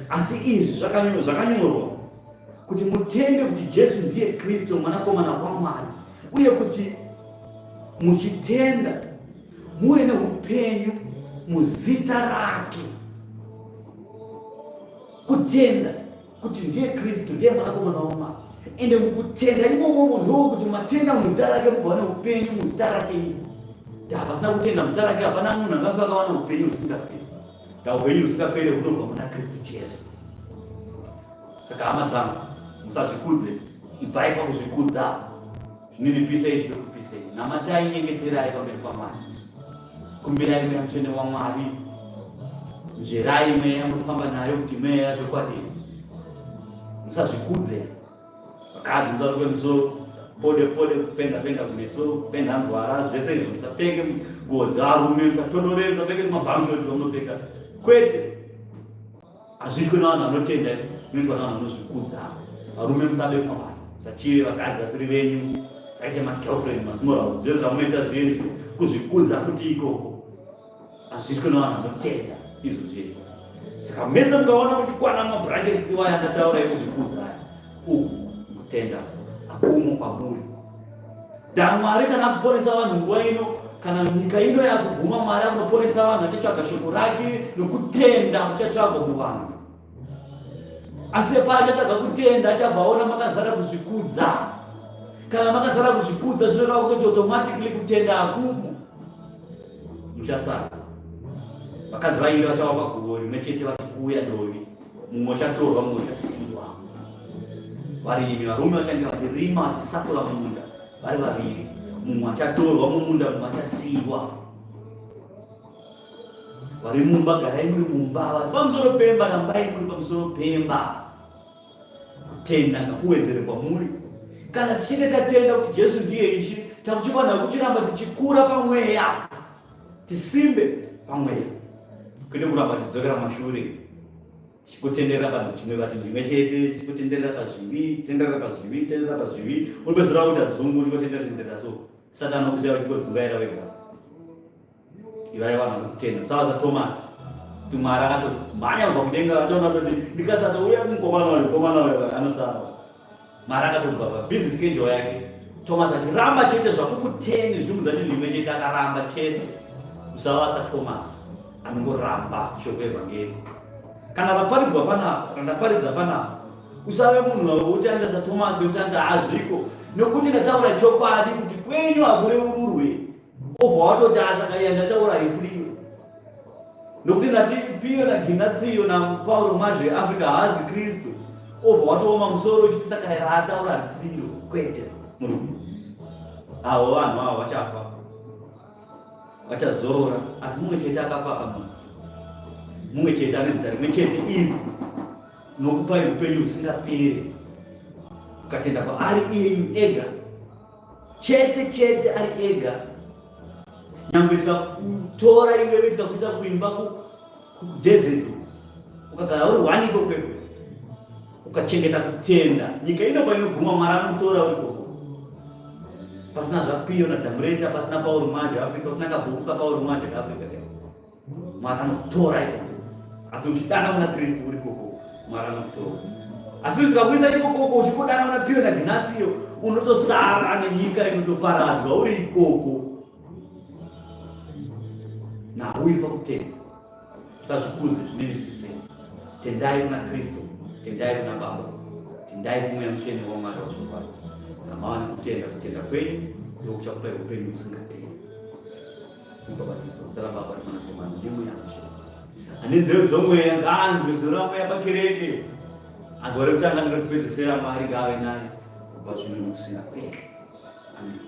Asi izvi zvakanyorwa kuti mutende kuti Jesu ndiye Kristu mwanakomana waMwari uye kuti muchitenda muve neupenyu muzita rake. Kutenda kuti ndiye Kristu ndiye mwanakomana waMwari ende mukutenda imomomo ndokuti matenda muzita rake mugova neupenyu muzita rake imo. Pasina kutenda muzita rake hapana munhu angafa akawana upenyu husingaperi. Upenyu husingaperi hunobva muna Kristu Jesu. Saka hama dzangu, musazvikudze, ibvai pakuzvikudza, zvininipisei, zvidokupisei, namatai, nyengeterai pamberi paMwari, kumbirai Mweya Mutsvene waMwari, nzverai mweya munofamba nayo kuti mweya zvokwadi. Musazvikudze. Vakadzi musarukwe misoro, pode pode kupenda penda kumeso, kupenda nzwara, zvese izvo musapfeke nguo dzevarume, musatodore, musapfeke tumabhamshoti vamunopfeka. Kwete. Hazviitwe navanhu vanotenda izvo, zvinoitwa navanhu vanozvikudza. Varume musabe kumabasa, musachive vakadzi vasiri venyu, musaite magirlfriend, masmall house, zvese zvamunoita zviye izvo, kuzvikudza futi ikoko. Hazviitwe navanhu vanotenda. Izvozvi saka mese mukaona muchikwana mabrackets iwaya andataura ekuzvikudza aya, uku kutenda akumo kwamuri. Damwari kana kuponesa vanhu nguva ino, kana nyika ino yakuguma, Mwari akunoponesa vanhu achatsvaga shoko rake nokutenda kuchatsvagwa muvanhu. Asi paachatsvaga kutenda achabva aona makazara kuzvikudza. Kana makazara kuzvikudza zvinoreva kuti automatically kutenda hakumo. Muchasara. Vakadzi vairi vachava paguvo rimwe chete vachikuya dovi, mumwe uchatorwa, mumwe uchasiyiwa. Varimi varume vachange vachirima vachisakura mumunda vari vaviri, mumwe achatorwa mumunda, mumwe achasiyiwa. Vari mumba garai muri mumba, vari pamusoro pemba rambai muri pamusoro pemba. Kutenda ngakuwedzere kwamuri. Kana tichinge tatenda kuti Jesu ndiye Ishe, takuchifanira kuchiramba tichikura pamweya, tisimbe pamweya, kwete kuramba tichidzokera mashure tichikutenderera panhu chimwe pachinhu chimwe chete, tichikutenderera pazvivi, tenderera pazvivi, tenderera pazvivi, unopedzisira wakuita dzungu uchingotenderera tenderera. So Satani okusiya uchingodzungaira wega. Ivai vanhu vanokutenda. Musava saThomas. Kuti Mwari akatomhanya kubva kudenga atoona kutoti ndikasatouya kumukomana uyu, mukomana uyu anosara. Mwari akatobva pa busy schedule yake. Thomas achiramba chete zvakukuteni zvimudza chinhu chimwe chete akaramba chete. Musava saThomas anongoramba shoko evhangeri. Kana raparidzwa panapa, kana ndaparidza panapa, usave munhu wekutanga saThomas wekutanga hazviko nekuti ndataura chokwadi kuti kwenyu hakureururwe. Obva watoti asaka iya ndataura haisiriyo nokuti ndati piyo naGinatsiyo naPauro Mwazhe Africa haazi Kristu. Obva watooma musoro uchiti saka raataura harisiriyo. Kwete murume, avo vanhu avo vachafa vachazorora, asi mumwe chete akafa akamuka, mumwe chete ane zita rimwe chete iri nokupai upenyu husingaperi ukatenda kwaari iyeyu ega chete chete ari ega. Nyangwe tikakutora iwewe tikakuisa kuimba kudesert, ukagara uri one ikoko ukachengeta kutenda, nyika ino painoguma Mwari anokutora uri ikoko, pasina zvapiyo naDhamureta, pasina Pauro Mwazhe Africa, usina kabhuku kaPauro Mwazhe kaAfrica. Mwari anokutora ikoko, asi uchidana kuna Kristu uri ikoko, Mwari anokutora. Asi tikakuisa ikokoko uchingodana kuna Piyo naGinatsiyo, unotosara nenyika inotoparadzwa uri ikoko. Nhau iri pakutenda. Musazvikuze, zvininipisei. Tendai kuna Kristu, tendai kuna Baba, tendai kuMweya Mutsvene waMwari wazvokwadi. Kana mava nekutenda, kutenda kwenyu ndokuchakupai upenyu husingaperi. Mubhabhatidzo muzita raBaba neMwanakomana neMweya Mutsvene. Ane nzeve dzomweya ngaanzwe zvinoreva mweya pakereke. Anzwa rekutanga nerekupedzesera, Mwari ngaave naye kubva zvino nokusingaperi. Amen.